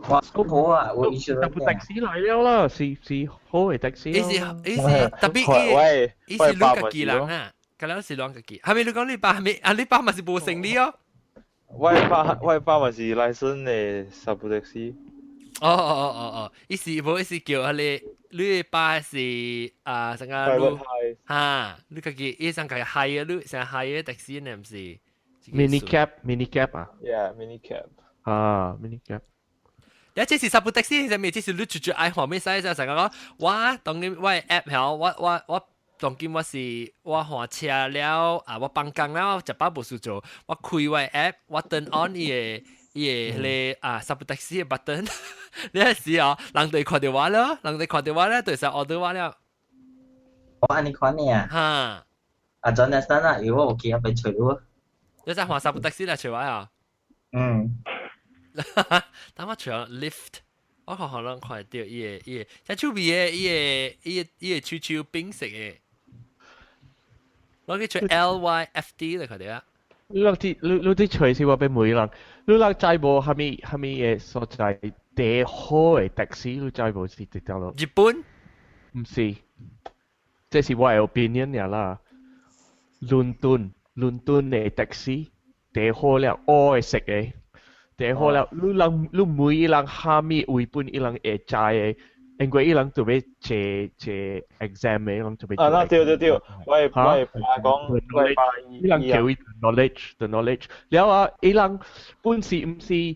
S12: 哇，好好啊，有 insurance。
S2: 部 taxi 來了啦，是是好的 taxi。
S1: 伊是伊是特別伊伊是你家己人啊，個了是攏家己。係咪你講你爸係咪啊？你爸嘛是無生理哦。
S5: 我爸嘛是 license 的 sapu taxi。
S1: 哦哦哦哦哦，伊是無伊是叫彼个你爸是啊，成個你哈，你家己伊上家己 hire 你成 hire taxi 呢，毋是？
S2: Mini cab, mini cab 啊
S5: ？Yeah, mini cab。
S2: 啊，mini cab。
S1: 你這是 sapu taxi 係咩？這是你直接愛畫面使就成個講，我當今我 app 曉，我我我當今我是我換車了啊，我放工了，食飽無事做，我開我 app，我 turn on 伊个伊个彼個啊 sapu taxi 的 button，你係時哦，人哋看著我咯，人哋看著我咧，就使 order 我了。
S12: 我按呢款呢啊？
S1: 哈。
S12: 啊，Jonathan 啊，如果有記得被揣我。
S1: 你在換 sapu taxi 來揣我啊？
S12: 嗯。
S1: 等我揣 Lyft，我看可能看到伊個伊個，只手邊的伊個伊個伊個手手變色的，我去揣 L Y F T 嚟看到啊。
S2: 你啲你你啲隨時話俾每人，你人知無蝦米蝦米个所在第好的 taxi，你知無是佇佗落？
S1: 日本？
S2: 毋是，這是我的 opinion 爾啦。倫敦倫敦的 taxi 第好了，烏的色的。第好了，你人你每一人蝦米為本，伊人會知的，因為伊人特別坐坐 exam 的，伊人特別。
S5: 啊，那對對對，我會爸講，我會爸
S2: 伊人叫伊 knowledge，the knowledge。了啊，伊人本是毋是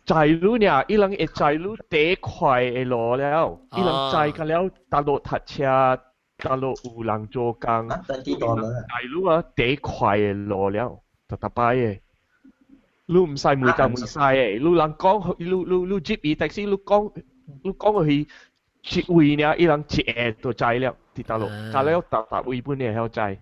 S2: 載你爾，伊人會載你第快的路了，伊人載個了，佗落塞車，佗落有人做工，載你啊第快的路了，逐逐擺的。你毋使每當每使的，你人講，你你你接伊 taxi，你講你講去一位爾，伊人一下就知了，佇佗落，加了逐逐位本會曉知。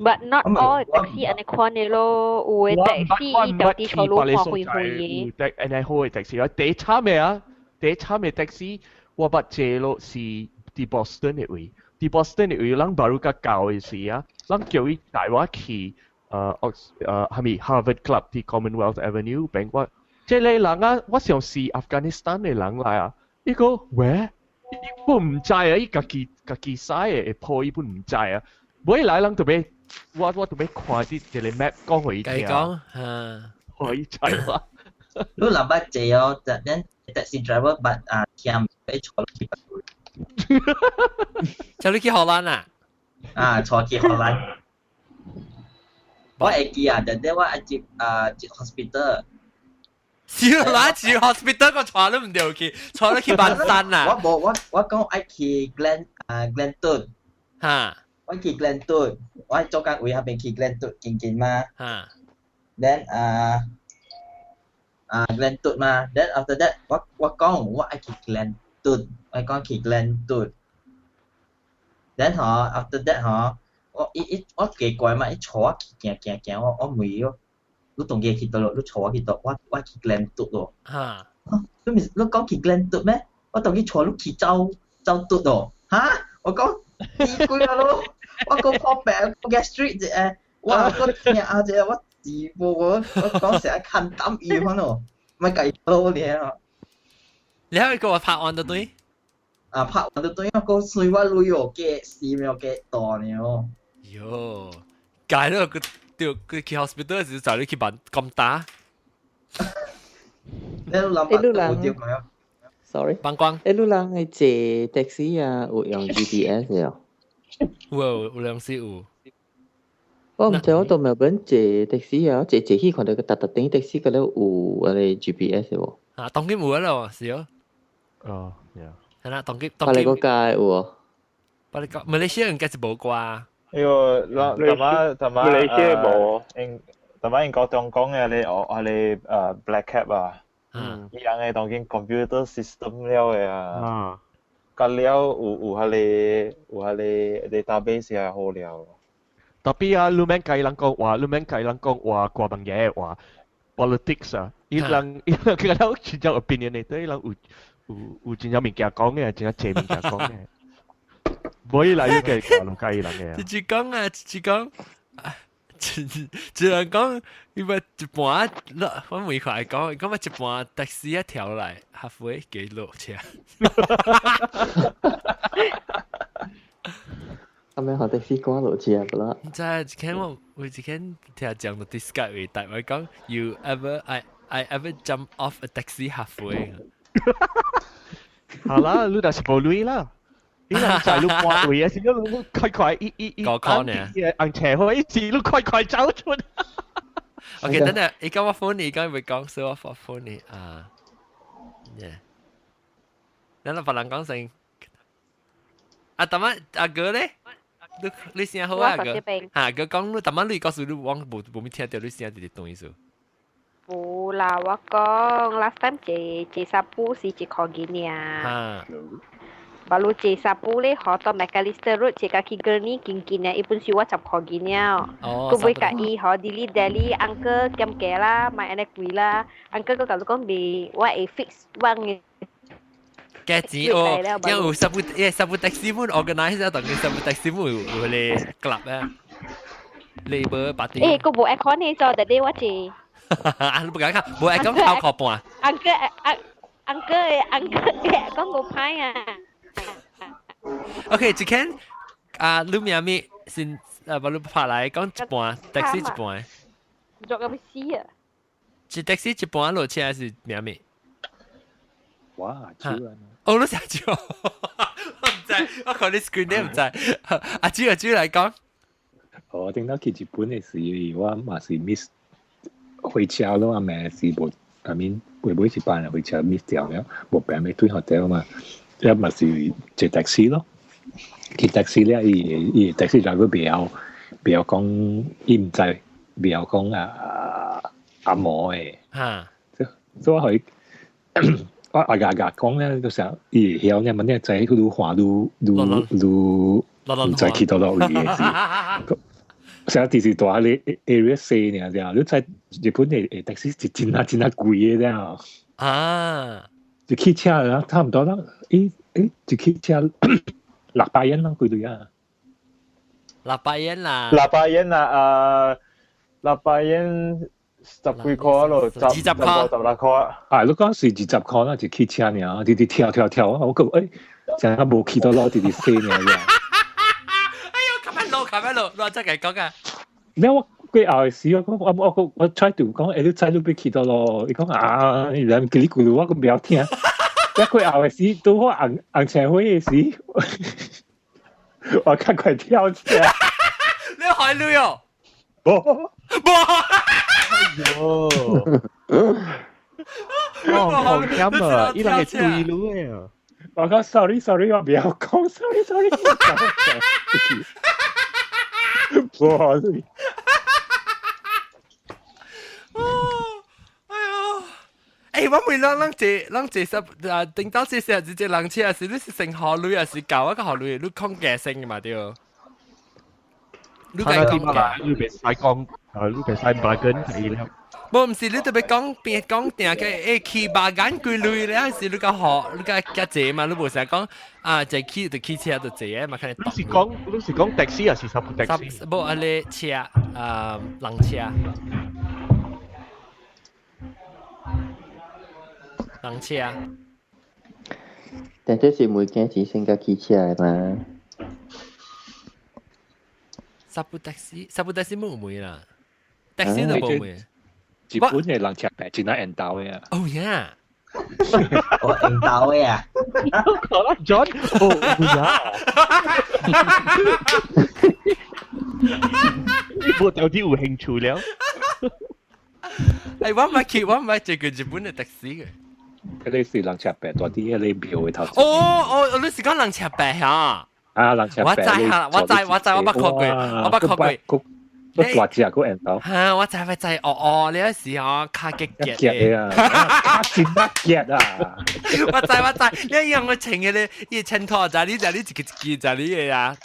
S10: But not all taxi 按呢款的咯，有的 taxi 伊就佇厝路看開開的。
S2: 有的按呢好的 taxi，第慘的啊，第慘的 taxi，我捌坐咯是佇 Boston 的位，佇 Boston 的位，咱 baru 較舊的時啊，咱叫伊帶我去。係咪 Harvard Club 佇 Commonwealth Avenue 邊我，這個人啊，我想是 Afghanistan 的人來啊，伊講喂，伊本毋知啊，伊家己家己駛的會破，伊本毋知啊，尾來人特別，我我特別看佇一個 map 講予伊聽，
S1: 講，嚇，
S2: 予伊知我。
S12: 你若捌坐哦，咱 taxi driver 捌啊聽欲坐去。
S1: 坐你去荷蘭啊？
S12: 啊，坐去荷蘭。我會記啊，但係我愛接啊接 hospital，
S1: 笑啦，住 hospital 個坐都唔掉去，坐得去半山啦。
S12: 我無我講愛去 Glen 啊 Glenton。
S1: 嚇！
S12: 我去 Glenton，我做工位嗰邊去 Glenton 近近嘛。
S1: 嚇
S12: ！Then 啊 Glenton 嘛，then after that 我講我愛去 Glenton，我講去 Glenton。Then 嗬，after that 嗬，我伊伊我奇怪嘛，伊坐我去行行行，我問伊你當機去佗落？你坐我去佗？我去 Glenton 咯。
S1: 嚇！
S12: 你毋是你講去 Glenton 咩？我當機坐你去走走嘟咯。嚇！我講死鬼啊咯！我講破病，我 gastric 啫，我我聽啊啫，我直播我講成日看膽伊款咯，咪計咯你啊！
S1: 你係個拍案就對？
S12: 啊，拍案就對，我講水我鐳哦，加死咩加大呢哦。
S1: 喲，解咯佢。對，佢去 hospital 時就你去辦咁打。
S12: 你諗
S3: 人，sorry，
S1: 幫光。
S3: 你人係坐 taxi 啊，有用 GPS 嘅？
S1: 有兩時有。
S3: 我毋知我到墨爾本坐 taxi 啊，坐坐去看到個特特頂 taxi 嗰度有嗰個 GPS 喎。
S1: 啊，當今冇啦，是哦。
S2: 哦，
S1: 係啦，當今
S3: 當今。巴黎國家有喎。
S1: 巴黎國，馬來西亞應該是無啩。
S5: 呢個嗱，同埋
S14: 馬來西亞無，
S5: 英同埋英國中講嘅你我係你black cab 啊，伊人嘅當今 computer system 了嘅啊，隔了有係你 database 係好了。
S2: 特別啊，你免計人講話，你免計人講話掛問嘢話 politics 啊，伊人佢有真正 opinion 嘅，對伊人有真正物件講嘅，真正濟物件講嘅。無伊來個講介伊人嘅。
S1: 直接講啊，直接講，只能講，因為一半，我每塊講，講乜一半的士一條來，halfway 幾落車。
S3: 咁樣學的士趕落車不啦？
S1: 唔知，一間我一間聽講到 describe 為大，我講 you ever I ever jump off a taxi halfway。
S2: 好啦，你就是無鐳啦。你人在你半位啊，是你快快一一一，
S1: 高考呢？
S2: 紅斜火一時，你快快走出。
S1: OK，等等，而家我 phone 你，而家會講，所以我發 phone 你啊。Yeah，等下別人講先。啊，大媽阿哥咧，你聲好啊哥。嚇，哥講你，大媽你告訴你，我無無聽到你聲直直動意思。
S10: 無啦，我講 last time 坐沙布是一箍銀爾。baru 坐沙布咧，學到 Macalister Road 坐到去 Gurney 近近嘅，一般是我10箍銀了。佢會甲伊學 dilly dally uncle 減價啦，買按呢貴啦。uncle 佢甲你講未，我會 fix 我嘅。
S1: 價錢哦，因為沙布，因為沙布 taxi 們 organize 啊，當佢沙布 taxi 們有咧 club 啊，labor party。
S10: 誒，佢無 aircon 呢，做特啲我坐。
S1: 啊，你不敢看，無 aircon 頭殼半。
S10: uncle 講無歹啊。
S1: OK，一間啊，你名咩？先啊，把你拍來講一半，taxi 一半。
S10: 做咁死啊！
S1: 是 taxi 一半落車還是名咩？
S4: 哇，酒啊！
S1: 哦，你食酒？我唔知，我看你 screen 你唔知。阿朱阿朱來講。
S4: 哦，頂到去日本的時，我嘛是 miss 火車咯，阿妹是無，I mean，會尾一班的火車 miss 掉了，無病要轉 hotel 嘛。一嘛是坐 taxi 咯，去 taxi 咧，伊 taxi driver 袂曉講，伊毋知袂曉講啊阿毛的。
S1: 嚇！
S4: 所以我予我阿阿阿講咧，就成伊會曉呢，問你知佢愈看愈愈愈毋知去佗落位的是。成日電視大咧 area 細爾咋，你知日本的 taxi 是真啊真啊貴的了。
S1: 啊！
S4: 一汽車啦，差唔多啦，咦一汽車600 yen 啦，幾鐳啊？600
S1: yen 啦。
S5: 600 yen 啦，600 yen 十幾塊咯，20
S1: 塊，16
S5: 塊。
S4: 啊，你講是20塊啦，一汽車爾，直直跳跳跳，我講誒，成日無去到落，直直死爾。
S1: 哎呦，卡翻路，卡翻路，我真係講啊。
S4: 咩我？過後的時，我講我 try to 講，欸，你知你欲去佗囉？伊講啊，人嘰哩咕嚕，我閣袂曉聽。一過後的時，拄好紅紅青火的時，我較快跳車。
S1: 你害女哦？
S4: 無
S1: 無。
S5: 哎喲！
S2: 哦，好險啊！伊人係對路嘅。
S4: 我講 sorry sorry，我唔要講 sorry sorry。哇！
S1: 欸，我每人人坐人坐十啊，頂到這時這人車是你是成河女還是舊一個河女？你講嘅聲嘅嘛對？
S2: 你講嘅，你別使講，啊，你別使巴根係了。
S1: 無，毋是你特別講邊講定嘅，欸去巴根幾類咧，還是你個學你個較濟嘛？你無成日講啊，就去就汽車就坐嘛，可能。
S2: 你是講 taxi 還是什麼 taxi？
S1: 無啊，你車啊，人車。人車。
S3: 但這是每件錢先甲汽車的嘛？
S1: 沙布 taxi，沙布 taxi 冇梅啦，taxi 都冇梅。
S4: 日本嘅人車白真係緣投嘅啊！
S1: 哦呀，
S12: 我緣投嘅啊！
S2: 可能 John，哦呀，你冇到底有興趣了？
S1: 哎，我唔係去，我唔係坐過日本嘅 taxi 嘅。
S4: 佢哋是人車白大啲，你廟嘅頭。
S1: 哦哦，你是講人車白嚇？
S4: 啊，人車白。
S1: 我知嚇，我知我知，我捌看過，我捌看過。
S4: 都大隻個緣投。
S1: 嚇！我知我知，哦哦，你嗰時哦，卡極
S4: 極嘅啊，卡真得極啊！
S1: 我知我知，你用我穿嘅咧，伊穿拖就你就你一個一個就你嘅啊。
S4: 啊，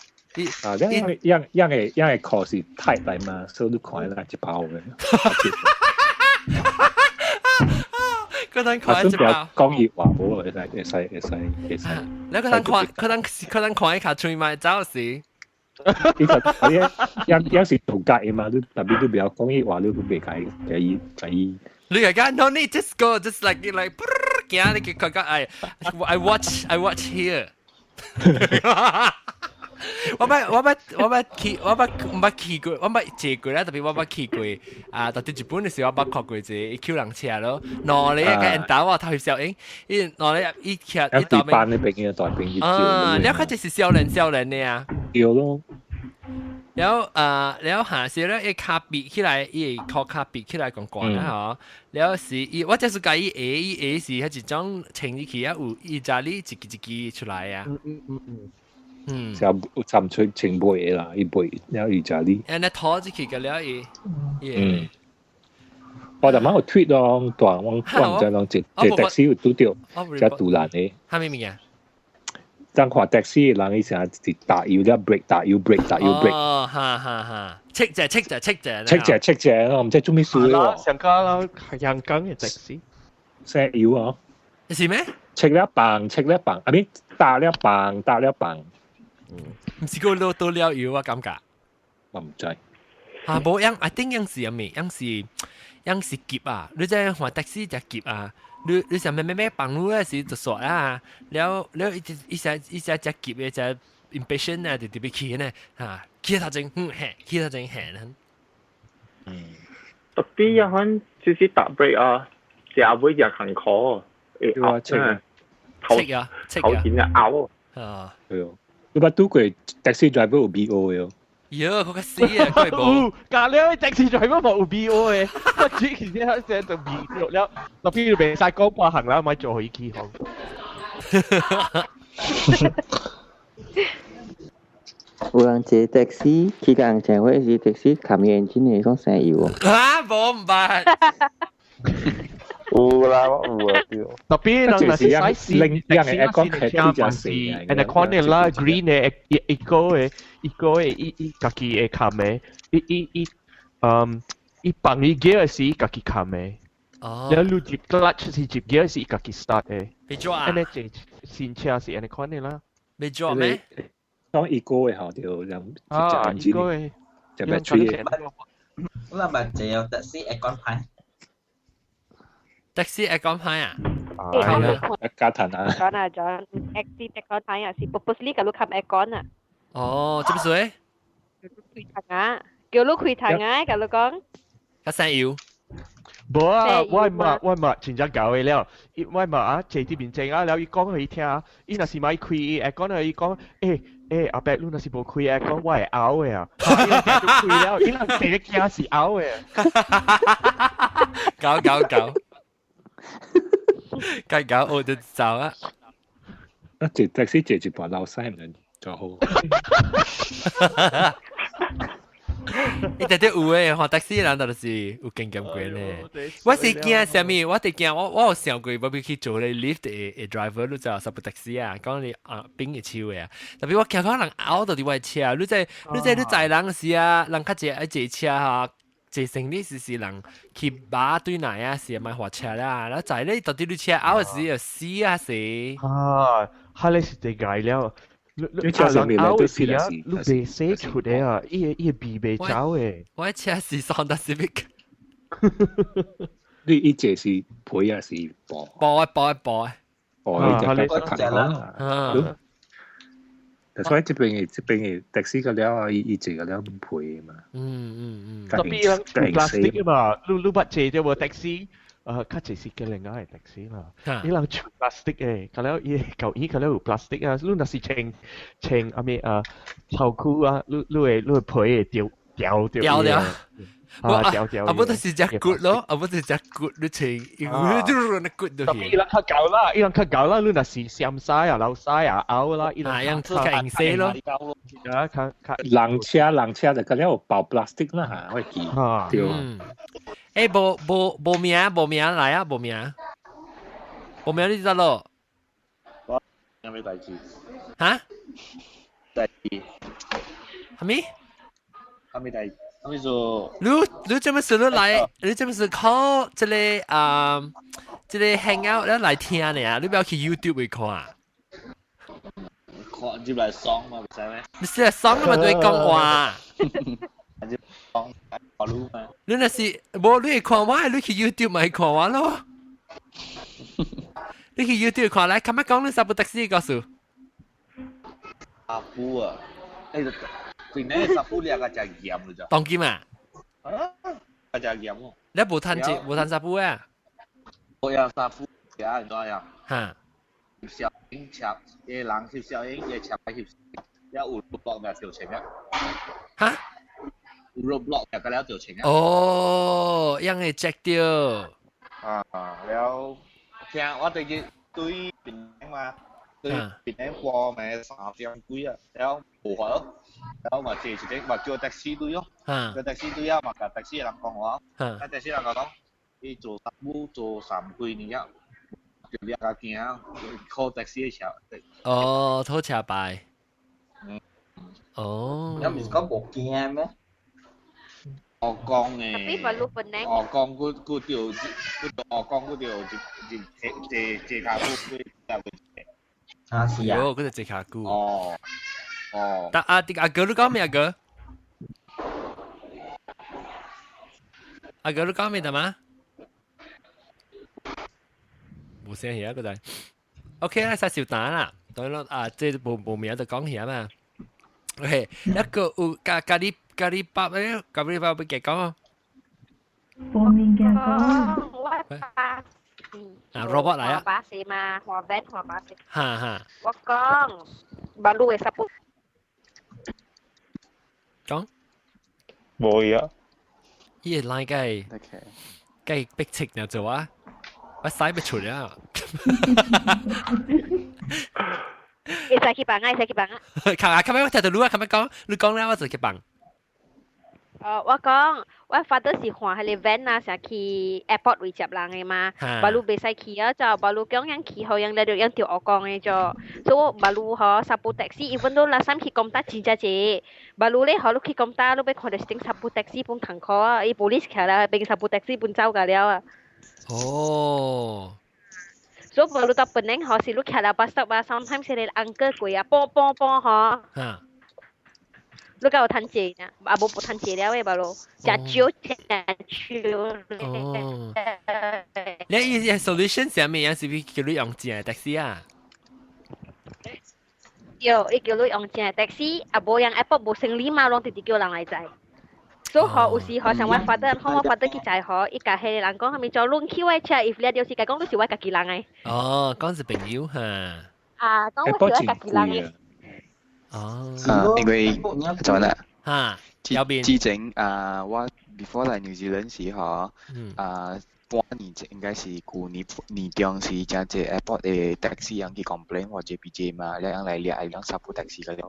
S4: 你樣樣嘅樣嘅褲是太大嘛，所以你看啦一包嘅。
S1: 嗰陣看一包。
S4: 講粵話冇會使會使會使會使。
S1: 你嗰陣看，嗰陣嗰陣看一卡吹咪走時。
S4: 其實一一是做解嘛，你特別你不要講粵話，你都袂解解解。
S1: 你係講 no need just go just like like 行你佢講 I watch here 我捌我捌我捌去我捌毋捌去過，我捌坐過啦，特別我捌去過啊！特別日本嘅時候，我捌看過一個 Q 人車咯，兩個個緣投我頭翕相影，伊兩個伊徛伊
S4: 大班的朋友大朋友
S1: 啊，了較就是少年少年的啊，
S4: 對咯。
S1: 了啊，了下時咧，伊跤豎起來，伊會靠跤豎起來講懸啊吼。了是伊，我就是佮伊下，伊下是彼一種穿入去啊，有伊遮裡一支一支出來啊。嗯，
S4: 就浸出清背啦，伊背了伊食你。
S1: 誒，那拖入去個了伊。
S4: 嗯。我逐擺有推咯，大我我毋知啷一一 taxi 有拄著，遮拄難的。
S1: 啥物物件？
S4: 當看 taxi 的人，伊成日是打油了 brake，打油 brake，打油 brake。
S1: 哦，哈哈哈！切者切者切者。
S4: 切者切者，我毋知做咩事
S2: 喎。上加啦，香港嘅 taxi。
S4: 石油哦。
S1: 是咩？
S4: 切了棒，切了棒，啊咪打了棒，打了棒。
S1: 毋是個攞多了油啊，感覺。
S4: 我毋知。
S1: 啊，無樣，I think 樣是啥物？樣是樣是急啊！你知看 taxi 就急啊！你你想咩咩咩幫你嗰時就煞啊！了了一一隻一隻隻急嘅隻 impatient 啊，就特別去呢嚇，去頭前嗯嘿，去頭前嘿呢。
S4: 嗯。
S14: 特別一款就是搭 brake 啊，食尾就近苦，會拗啊，
S1: 頭啊，
S14: 頭前就拗
S1: 啊。
S4: 對哦。你捌拄過 taxi driver 有 BO 的哦？
S1: 喲，佢個死啊！佢無。
S2: 隔了 taxi driver 無有 BO 的，我之前先就 B 了，特別就袂使講半行啦，咪做予伊起哄。
S3: 有人坐 taxi 去甲人講話是 taxi 冚伊引擎的，講生油哦。
S1: 啊，無毋捌。
S5: 有啦，我有啊，對。
S2: 特別人若是使
S4: 是另
S2: 另一個車嘛是，安尼款的啦，green 的，一一個的，一個的，伊伊家己會冚的，伊伊伊，嗯，伊放伊 gear 時家己冚的。
S1: 哦。
S2: 了你入 clutch 是入 gear 是伊家己 start 的。
S1: 袂做啊？
S2: 按呢坐新車是按呢款的啦。
S1: 袂做咩？
S4: 當一個的吼，就讓
S2: 啊，一個的，
S4: 就別吹的。
S12: 我諗咪就有 taxi aircon 牌。
S1: taxi aircon 牌啊？
S4: 係啊，加藤啊。
S10: 講啊，講 taxi aircon 牌啊，是 purposely 甲你冚 aircon 啊。
S1: 哦，這不是？
S10: 開窗啊，叫你開窗啊，甲你講。
S1: 較生油。
S2: 無啊，我嘛我嘛真正搞的了，伊我嘛啊坐佇面前啊，了伊講予伊聽，伊若是莫開伊 aircon 伊講，欸欸阿伯，你若是無開 aircon，我會嘔的啊！伊就開了，伊人第一驚是嘔的。
S1: 搞搞搞！計搞我就走啊！
S4: 啊，坐 taxi 坐一半老細唔能就好。
S1: 伊直直有誒，看 taxi 人就是有經驗過咧。我是驚啥物？我哋驚我有想過，我欲去做咧 Lyft 的 driver，你知道，サブ taxi 啊，講你啊邊個手的啊。特別我驚可能拗到佇我的車，你知你知你載人時啊，人較濟愛坐車哈。坐生理時是人去馬對來啊，是買貨車啦，然後載你到底你車拗時又死啊死。
S2: 啊，哈你是地解了。
S4: 你車上面來都是
S2: 啊，你袂使出的啊，伊個鼻袂走的。
S1: 我車是 Honda Civic。
S4: 你伊這是皮啊是布？
S1: 布啊布啊布啊。
S4: 布啊，就較較啦。但所以這邊的 taxi 個了啊，伊這個了皮嘛。
S2: 特別人 plastic 嘛，你捌坐著無 taxi？較濟是叫另外 taxi 啦。伊人穿 plastic 的，個了伊舊衣個了有 plastic 啊，你若是穿穿阿咩啊頭褲啊，你會皮會掉掉掉。
S1: 掉掉。
S2: 啊掉掉。
S1: 啊，不就是隻骨咯，啊不就是隻骨你穿，就是那骨就
S2: 是。伊人較舊啦，伊人較舊啦，你若是閃曬啊、流曬啊、拗啦，伊人
S1: 樣較硬些咯。
S2: 啊，較較。
S4: 人車就個了有包 plastic 啦嚇，我記。對。
S1: 欸，無無無名無名來啊，無名，無名你知道咯？
S5: 有咩代誌？
S1: 嚇？
S5: 代誌？
S1: 係咪？
S5: 係咪代？係咪做？
S1: 你做乜事你來？你做乜事靠這個啊？這個 hangout 你來聽呢？你不要去 YouTube 去看啊？
S5: 看入來爽嘛，唔使咩？
S1: 你是爽嘛？對講話。
S5: 講看你嘛？
S1: 你若是無你會看我，你去 YouTube 咪看我咯。你去 YouTube 看來，琴日講你サブ taxi 告訴。
S5: 阿布啊，欸，平日サブ兩個真嚴了咋？
S1: 當今啊？
S5: 啊，真嚴哦。
S1: 你無趁錢，無趁サブ啊？
S5: 我有サブ，呀，你知影？
S1: 哈。
S5: 翕小影插，個人翕小影，伊插翕，一有 roadblock 咪條情啊？
S1: 哈？
S5: 有 roadblock 咪個了條情啊？
S1: 哦，樣會 check 到。
S5: 啊，了，聽我哋去對邊嘛，對邊過咪3點幾啊，了無法咯，了嘛坐一個嘛叫 taxi 隊咯，叫 taxi 隊啊嘛，共 taxi 人講話，啊 taxi 人講，伊做サブ做3幾年啊。就掠較驚，靠 taxi 的車。
S1: 哦，討車牌。嗯。哦。
S12: 你毋是講無驚咩？
S5: 學講的。學講佫佫著，佫學講佫著一一坐坐跤久，佫
S12: 啊是啊。
S1: 哦，佫坐跤久。
S5: 哦。哦。
S1: 但阿阿哥你講咩阿哥？阿哥你講咩得嗎？無聲嘢個就，OK 啦，使小打啦，當然啊，這無無名就講起嘛。OK，一個有咖咖喱咖喱包咧，咖喱包要幾講啊？
S11: 無物件講。
S10: 我巴士。
S1: 啊，robot 來啊！
S10: 巴士嘛，換 van 換巴士。
S1: 哈哈。
S10: 我講，馬路會塞不？
S1: 講。
S14: 無嘢。
S1: 伊個來個，個逼切就做啊！我使不出了。
S10: 會使去放啊，會使去放啊。
S1: 看啊，琴日我聽到你啊，琴日講，你講了我就去放。
S10: 哦，我講，我 father 是換彼个 van 啊，成去 airport 位接人的嘛，巴魯袂使去啊，就巴魯講樣去，好樣來就樣著學講的就，所以我巴魯吼サブ taxi，even though last time 去ком塔真正濟，巴魯咧吼你去ком塔，你欲看著是頂サブ taxi 本艱苦啊，伊 police 徛啦，變サブ taxi 本走甲了啊。
S1: 哦。
S10: 所以無你到本來吼是你徛啦 bus stop 啊，sometimes 是個 uncle 過啊，幫幫幫吼。你敢有趁錢啊？啊無無趁錢了的，無咯，誠少誠少。
S1: 哦。你意思 solution 是啥物啊？是不叫你用正的 taxi 啊？
S10: 對，伊叫你用正的 taxi，啊無用 airport 無生理嘛，攏直直叫人來載。所以吼，有時吼，像我 father，講我 father 去載吼，伊共彼個人講，啥物做攏去我的車，if 你就是共講你是我家己人的。
S1: 哦，講是朋友哈。
S10: 啊，講我是我家己人的。
S1: 哦。
S15: 啊，因為怎樣
S1: 哈，
S15: 之前啊，我 before 來 New Zealand 時吼，啊，半年前，應該是舊年年中時，真濟 airport 的 taxi 人去 complain 話 JPJ 嘛，了人來掠人殺部 taxi 個了。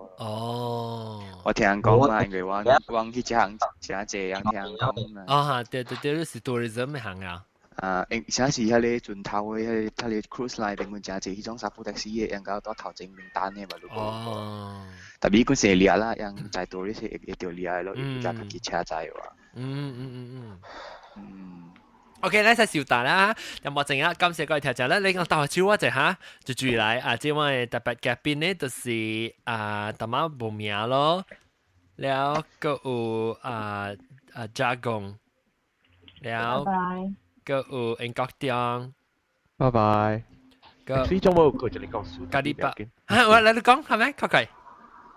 S15: 我聽人講嘛，因為我去這行真濟人聽人講嘛。
S1: 哦哈，對對對，是 tourism 的行啊。
S15: 啊，因啥是彼个船頭的彼个 cruise line 頂面真濟彼種殺部 taxi 的，人家都頭前名單的嘛，如果。特別佢是掠啦，人在 tourist 會會掠的咯，伊負責家己車載話。
S1: OK，咱先收檔啦，有冇陣啊？感謝各位聽眾啦。你講大手我一下就注意來啊！這位特別嘉賓呢，就是啊，淡仔無名咯，了閣有啊啊加工，了閣有英國中，
S2: 拜拜。
S1: 閣
S2: 呢種冇個就你講數，
S1: 咖喱白，哈，我來你講係咪？快快。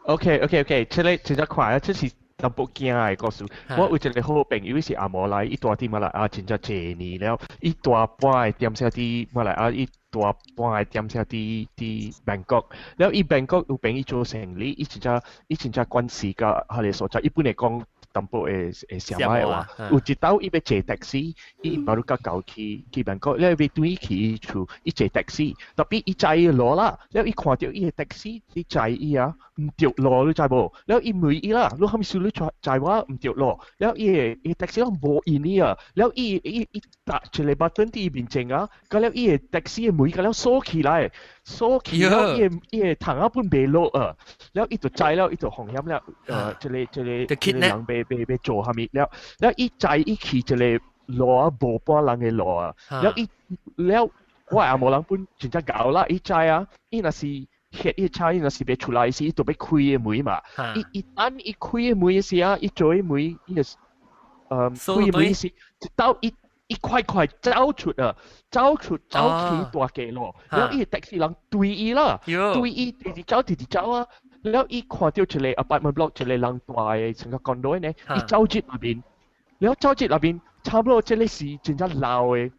S2: OK，這個真正快啊！這是淡薄驚的故事。我有一個好朋友，伊是紅毛來，伊住佇馬來亞真正濟年了。伊大半个點聲佇馬來亞，伊大半个點聲佇曼谷。了伊曼谷有朋友做生理，伊真正關係佮彼个所在。伊本來講淡薄會會啥物的話，有一擺伊欲坐 taxi，伊馬路甲舊去曼谷，了欲轉去伊厝，伊坐 taxi，特別伊知伊路啦，了伊看著伊个 taxi，伊載伊啊，毋著路，你知無？了伊問伊啦，你啥物事你載載我毋著路？了伊个伊 taxi 攏無應伊啊，了伊伊伊踏一个 button 佇伊面前啊，佮了伊个 taxi 的門佮了鎖起來，鎖起了伊个伊个窗仔本袂落啊，了伊就知了，伊就風險了，這個人欲做啥物了，了伊知伊去一个路啊，無半人的路啊，了伊了我紅毛人本真正𠢕啦，伊知啊，伊若是歇伊車，伊若是欲出來時，伊就欲開个門嘛，伊伊等伊開个門時啊，伊做个門，伊就開個門時，一到伊一塊塊走出啊，走出走去大街路，了伊個 taxi 人追伊啦，追伊直直走直直走啊，了伊看著一個 apartment block 一個人大的成個 condo 呢，伊走入內面，了走入內面，差不多這個是真正老的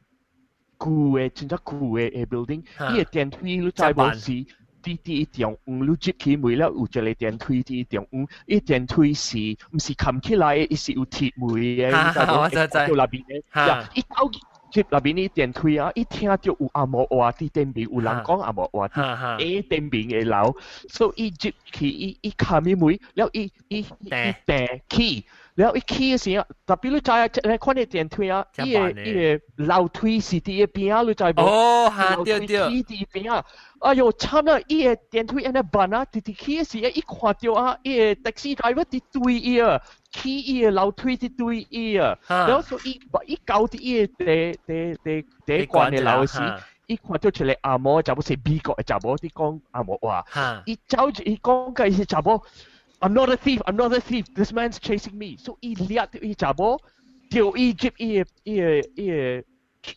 S2: 舊的真正舊的的 building，伊個電梯你知無是？佇佇中央，你入去門了有一個電梯佇中央，伊電梯是毋是冚起來的？伊是有鐵門的，你知無？到內面的，伊走入內面的電梯啊，伊聽著有紅毛話佇頂面，有人講紅毛話佇頂面的樓，所以伊入去，伊伊冚伊門，了伊伊伊訂起。了伊起的時候，特別你知啊，這款的電梯啊，伊个伊个樓梯是佇伊邊仔，你知無？
S1: 哦，哈，對對。
S2: 樓梯佇伊邊仔，哎喲，慘啦！伊个電梯按呢慢啊，直直起的時，伊看著啊，伊个 taxi driver 佇對伊啊，起伊个樓梯佇對伊啊，了所以伊到佇伊个第第第第一關的樓時，伊看著一個紅毛，查某是美國的查某，佇講紅毛話，伊走伊講甲伊是查某。I'm not a thief, I'm not a thief. This man's chasing me. So 伊掠著伊查某，叫伊入伊个伊个伊个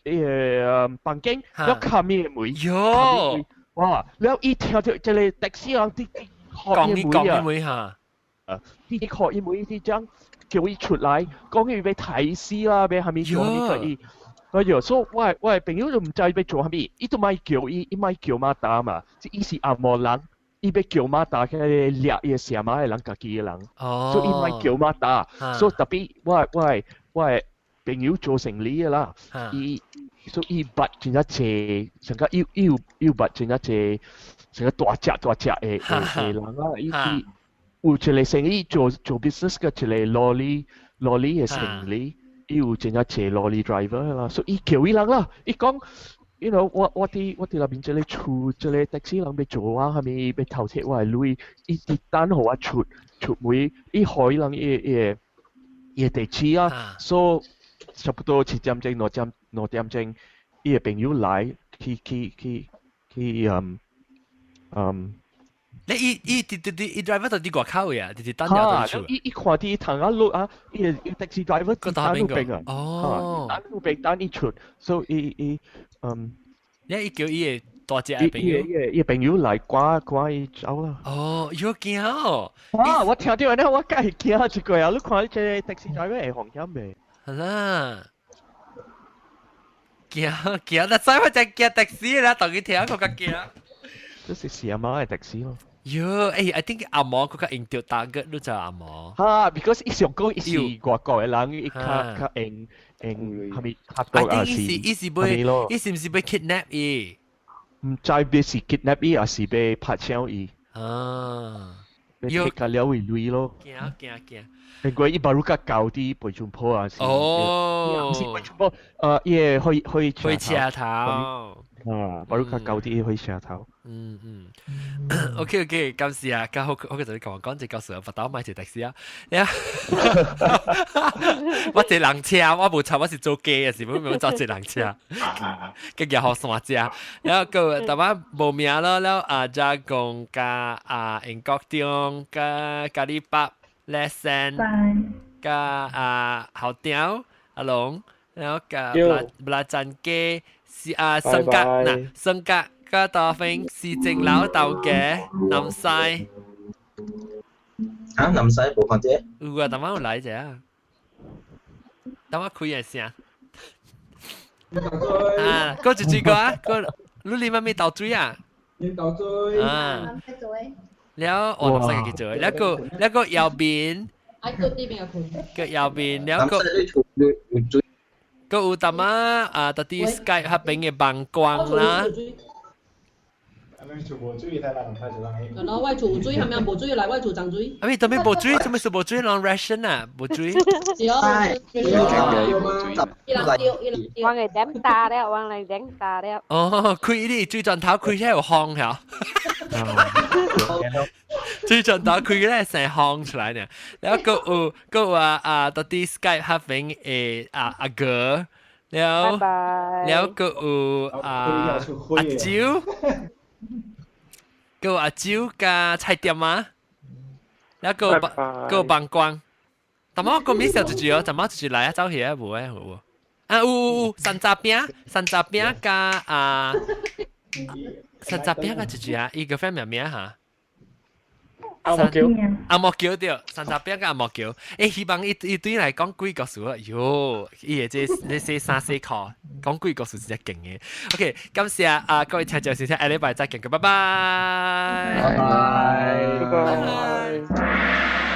S2: 伊个房間，了冚伊个門。
S1: 喲！
S2: 哇！了伊聽著這個 taxi 人佇佇
S1: 講伊講伊門哈。
S2: 佇敲伊門佇講叫伊出來，講伊欲刣死啦，欲啥物做啥物個伊。哎喲，所以我的朋友就毋知欲做啥物，伊都莫叫伊，伊莫叫馬達嘛，伊是紅毛人。伊欲叫馬達去掠伊個城馬的人，家己的人，所以伊莫叫馬達。所以特別我的朋友做生理的啦，伊所以伊捌真正濟，成個伊伊有伊有捌真正濟，成個大隻大隻的的人啦。伊伊有一個生意做做 business 嘅一個 lorry lorry 的生意，伊有真正濟 lorry driver 啦，所以伊叫伊人啦，伊講。 我佇內面這个厝，這個 taxi 人欲做我，啥物欲偷竊我的鐳，伊佇等予我出出門，伊予伊人伊伊个伊个地址啊，所以差不多7點鐘、2點2點鐘，伊个朋友來去去去去嗯嗯。
S1: 你伊伊佇佇佇伊 driver 就佇外口嘅啊，佇佇等了佇厝。
S2: 伊伊看佇窗仔落啊，伊个 taxi driver 佇等路邊啊。等路邊等伊出，所以伊伊嗯。
S1: 你伊叫伊個大隻朋友，
S2: 伊個伊朋友來趕趕伊走啦。
S1: 哦，有驚哦！
S2: 啊，我聽著按呢，我梗係驚一個啊！你看這個 taxi driver 會風險袂？
S1: 係啦，驚驚，那使我真驚 taxi 啦，當佢聽我較驚。
S2: 這是啥物的 taxi 咯？
S1: 喲，欸，I think 紅毛閣較用著 target 你知紅毛。
S2: 哈，because 伊想講伊是外國的人，伊較較用，用係咪拍到啊？
S1: 是伊是被伊是毋是被 kidnap 伊？
S2: 毋知欲是 kidnap 伊，還是欲拍槍伊？
S1: 啊！
S2: 欲 take 個了為鐳咯。
S1: 驚驚驚！
S2: 因為伊 baru 較高啲背全坡啊，是
S1: 哦，
S2: 毋是背全坡，伊個去去
S1: 火車頭。
S2: 啊，baru 較高啲火車頭。
S1: 嗯嗯，OK OK，感謝啊，剛好我就你同我講這個時候，佛豆買一的士啊，呀，我坐人車，我無插，我是做雞的，是毋是？我坐人車，結日學山車，然後個逐擺無名咯，了啊，加講加啊，英國中加咖喱北lesson，加啊校長阿龍，然後加布拉贊基是啊，生格嗱生格。加大飛市政樓豆嘅南西。
S12: 啊，南西無看者？
S1: 有啊，等下有來者啊。等我開一聲。啊，過一句歌啊，過你你媽咪倒水啊？
S8: 你倒水。
S1: 啊。了，我南西去做，了個了個右邊。個右邊了個。個有淡仔啊，特啲 Skype 那邊嘅曝光啦。
S9: 係咯，我厝有水，係咪無水來我厝裝水。
S1: 啊，咪特別無水，做咩是無水？人 ration 啊，無水。
S9: 是哦。
S10: 往嚟點打了，往嚟點打了。
S1: 哦，開呢水轉頭開起來有風嚇。水轉頭開咧成風出來呢。然後閣有閣有啊啊，到底 Skype 那邊的啊阿哥，了了閣有啊阿蕉。個阿蕉加菜店啊，然後個個曝光，但我個 miss 一句哦，怎麼一句來啊？走起啊，無啊無啊，有有有，山楂餅，山楂餅加啊，山楂餅加一句啊，伊個 friend 名名哈。
S6: 阿莫橋，
S1: 阿莫橋對，山楂餅加阿莫橋，欸，希望伊伊對來講幾個數啊，喲，伊會這這洗衫洗褲，講幾個數真正勁嘅。OK，感謝啊各位聽眾收聽，下禮拜再見，拜拜，
S12: 拜拜，
S14: 拜拜。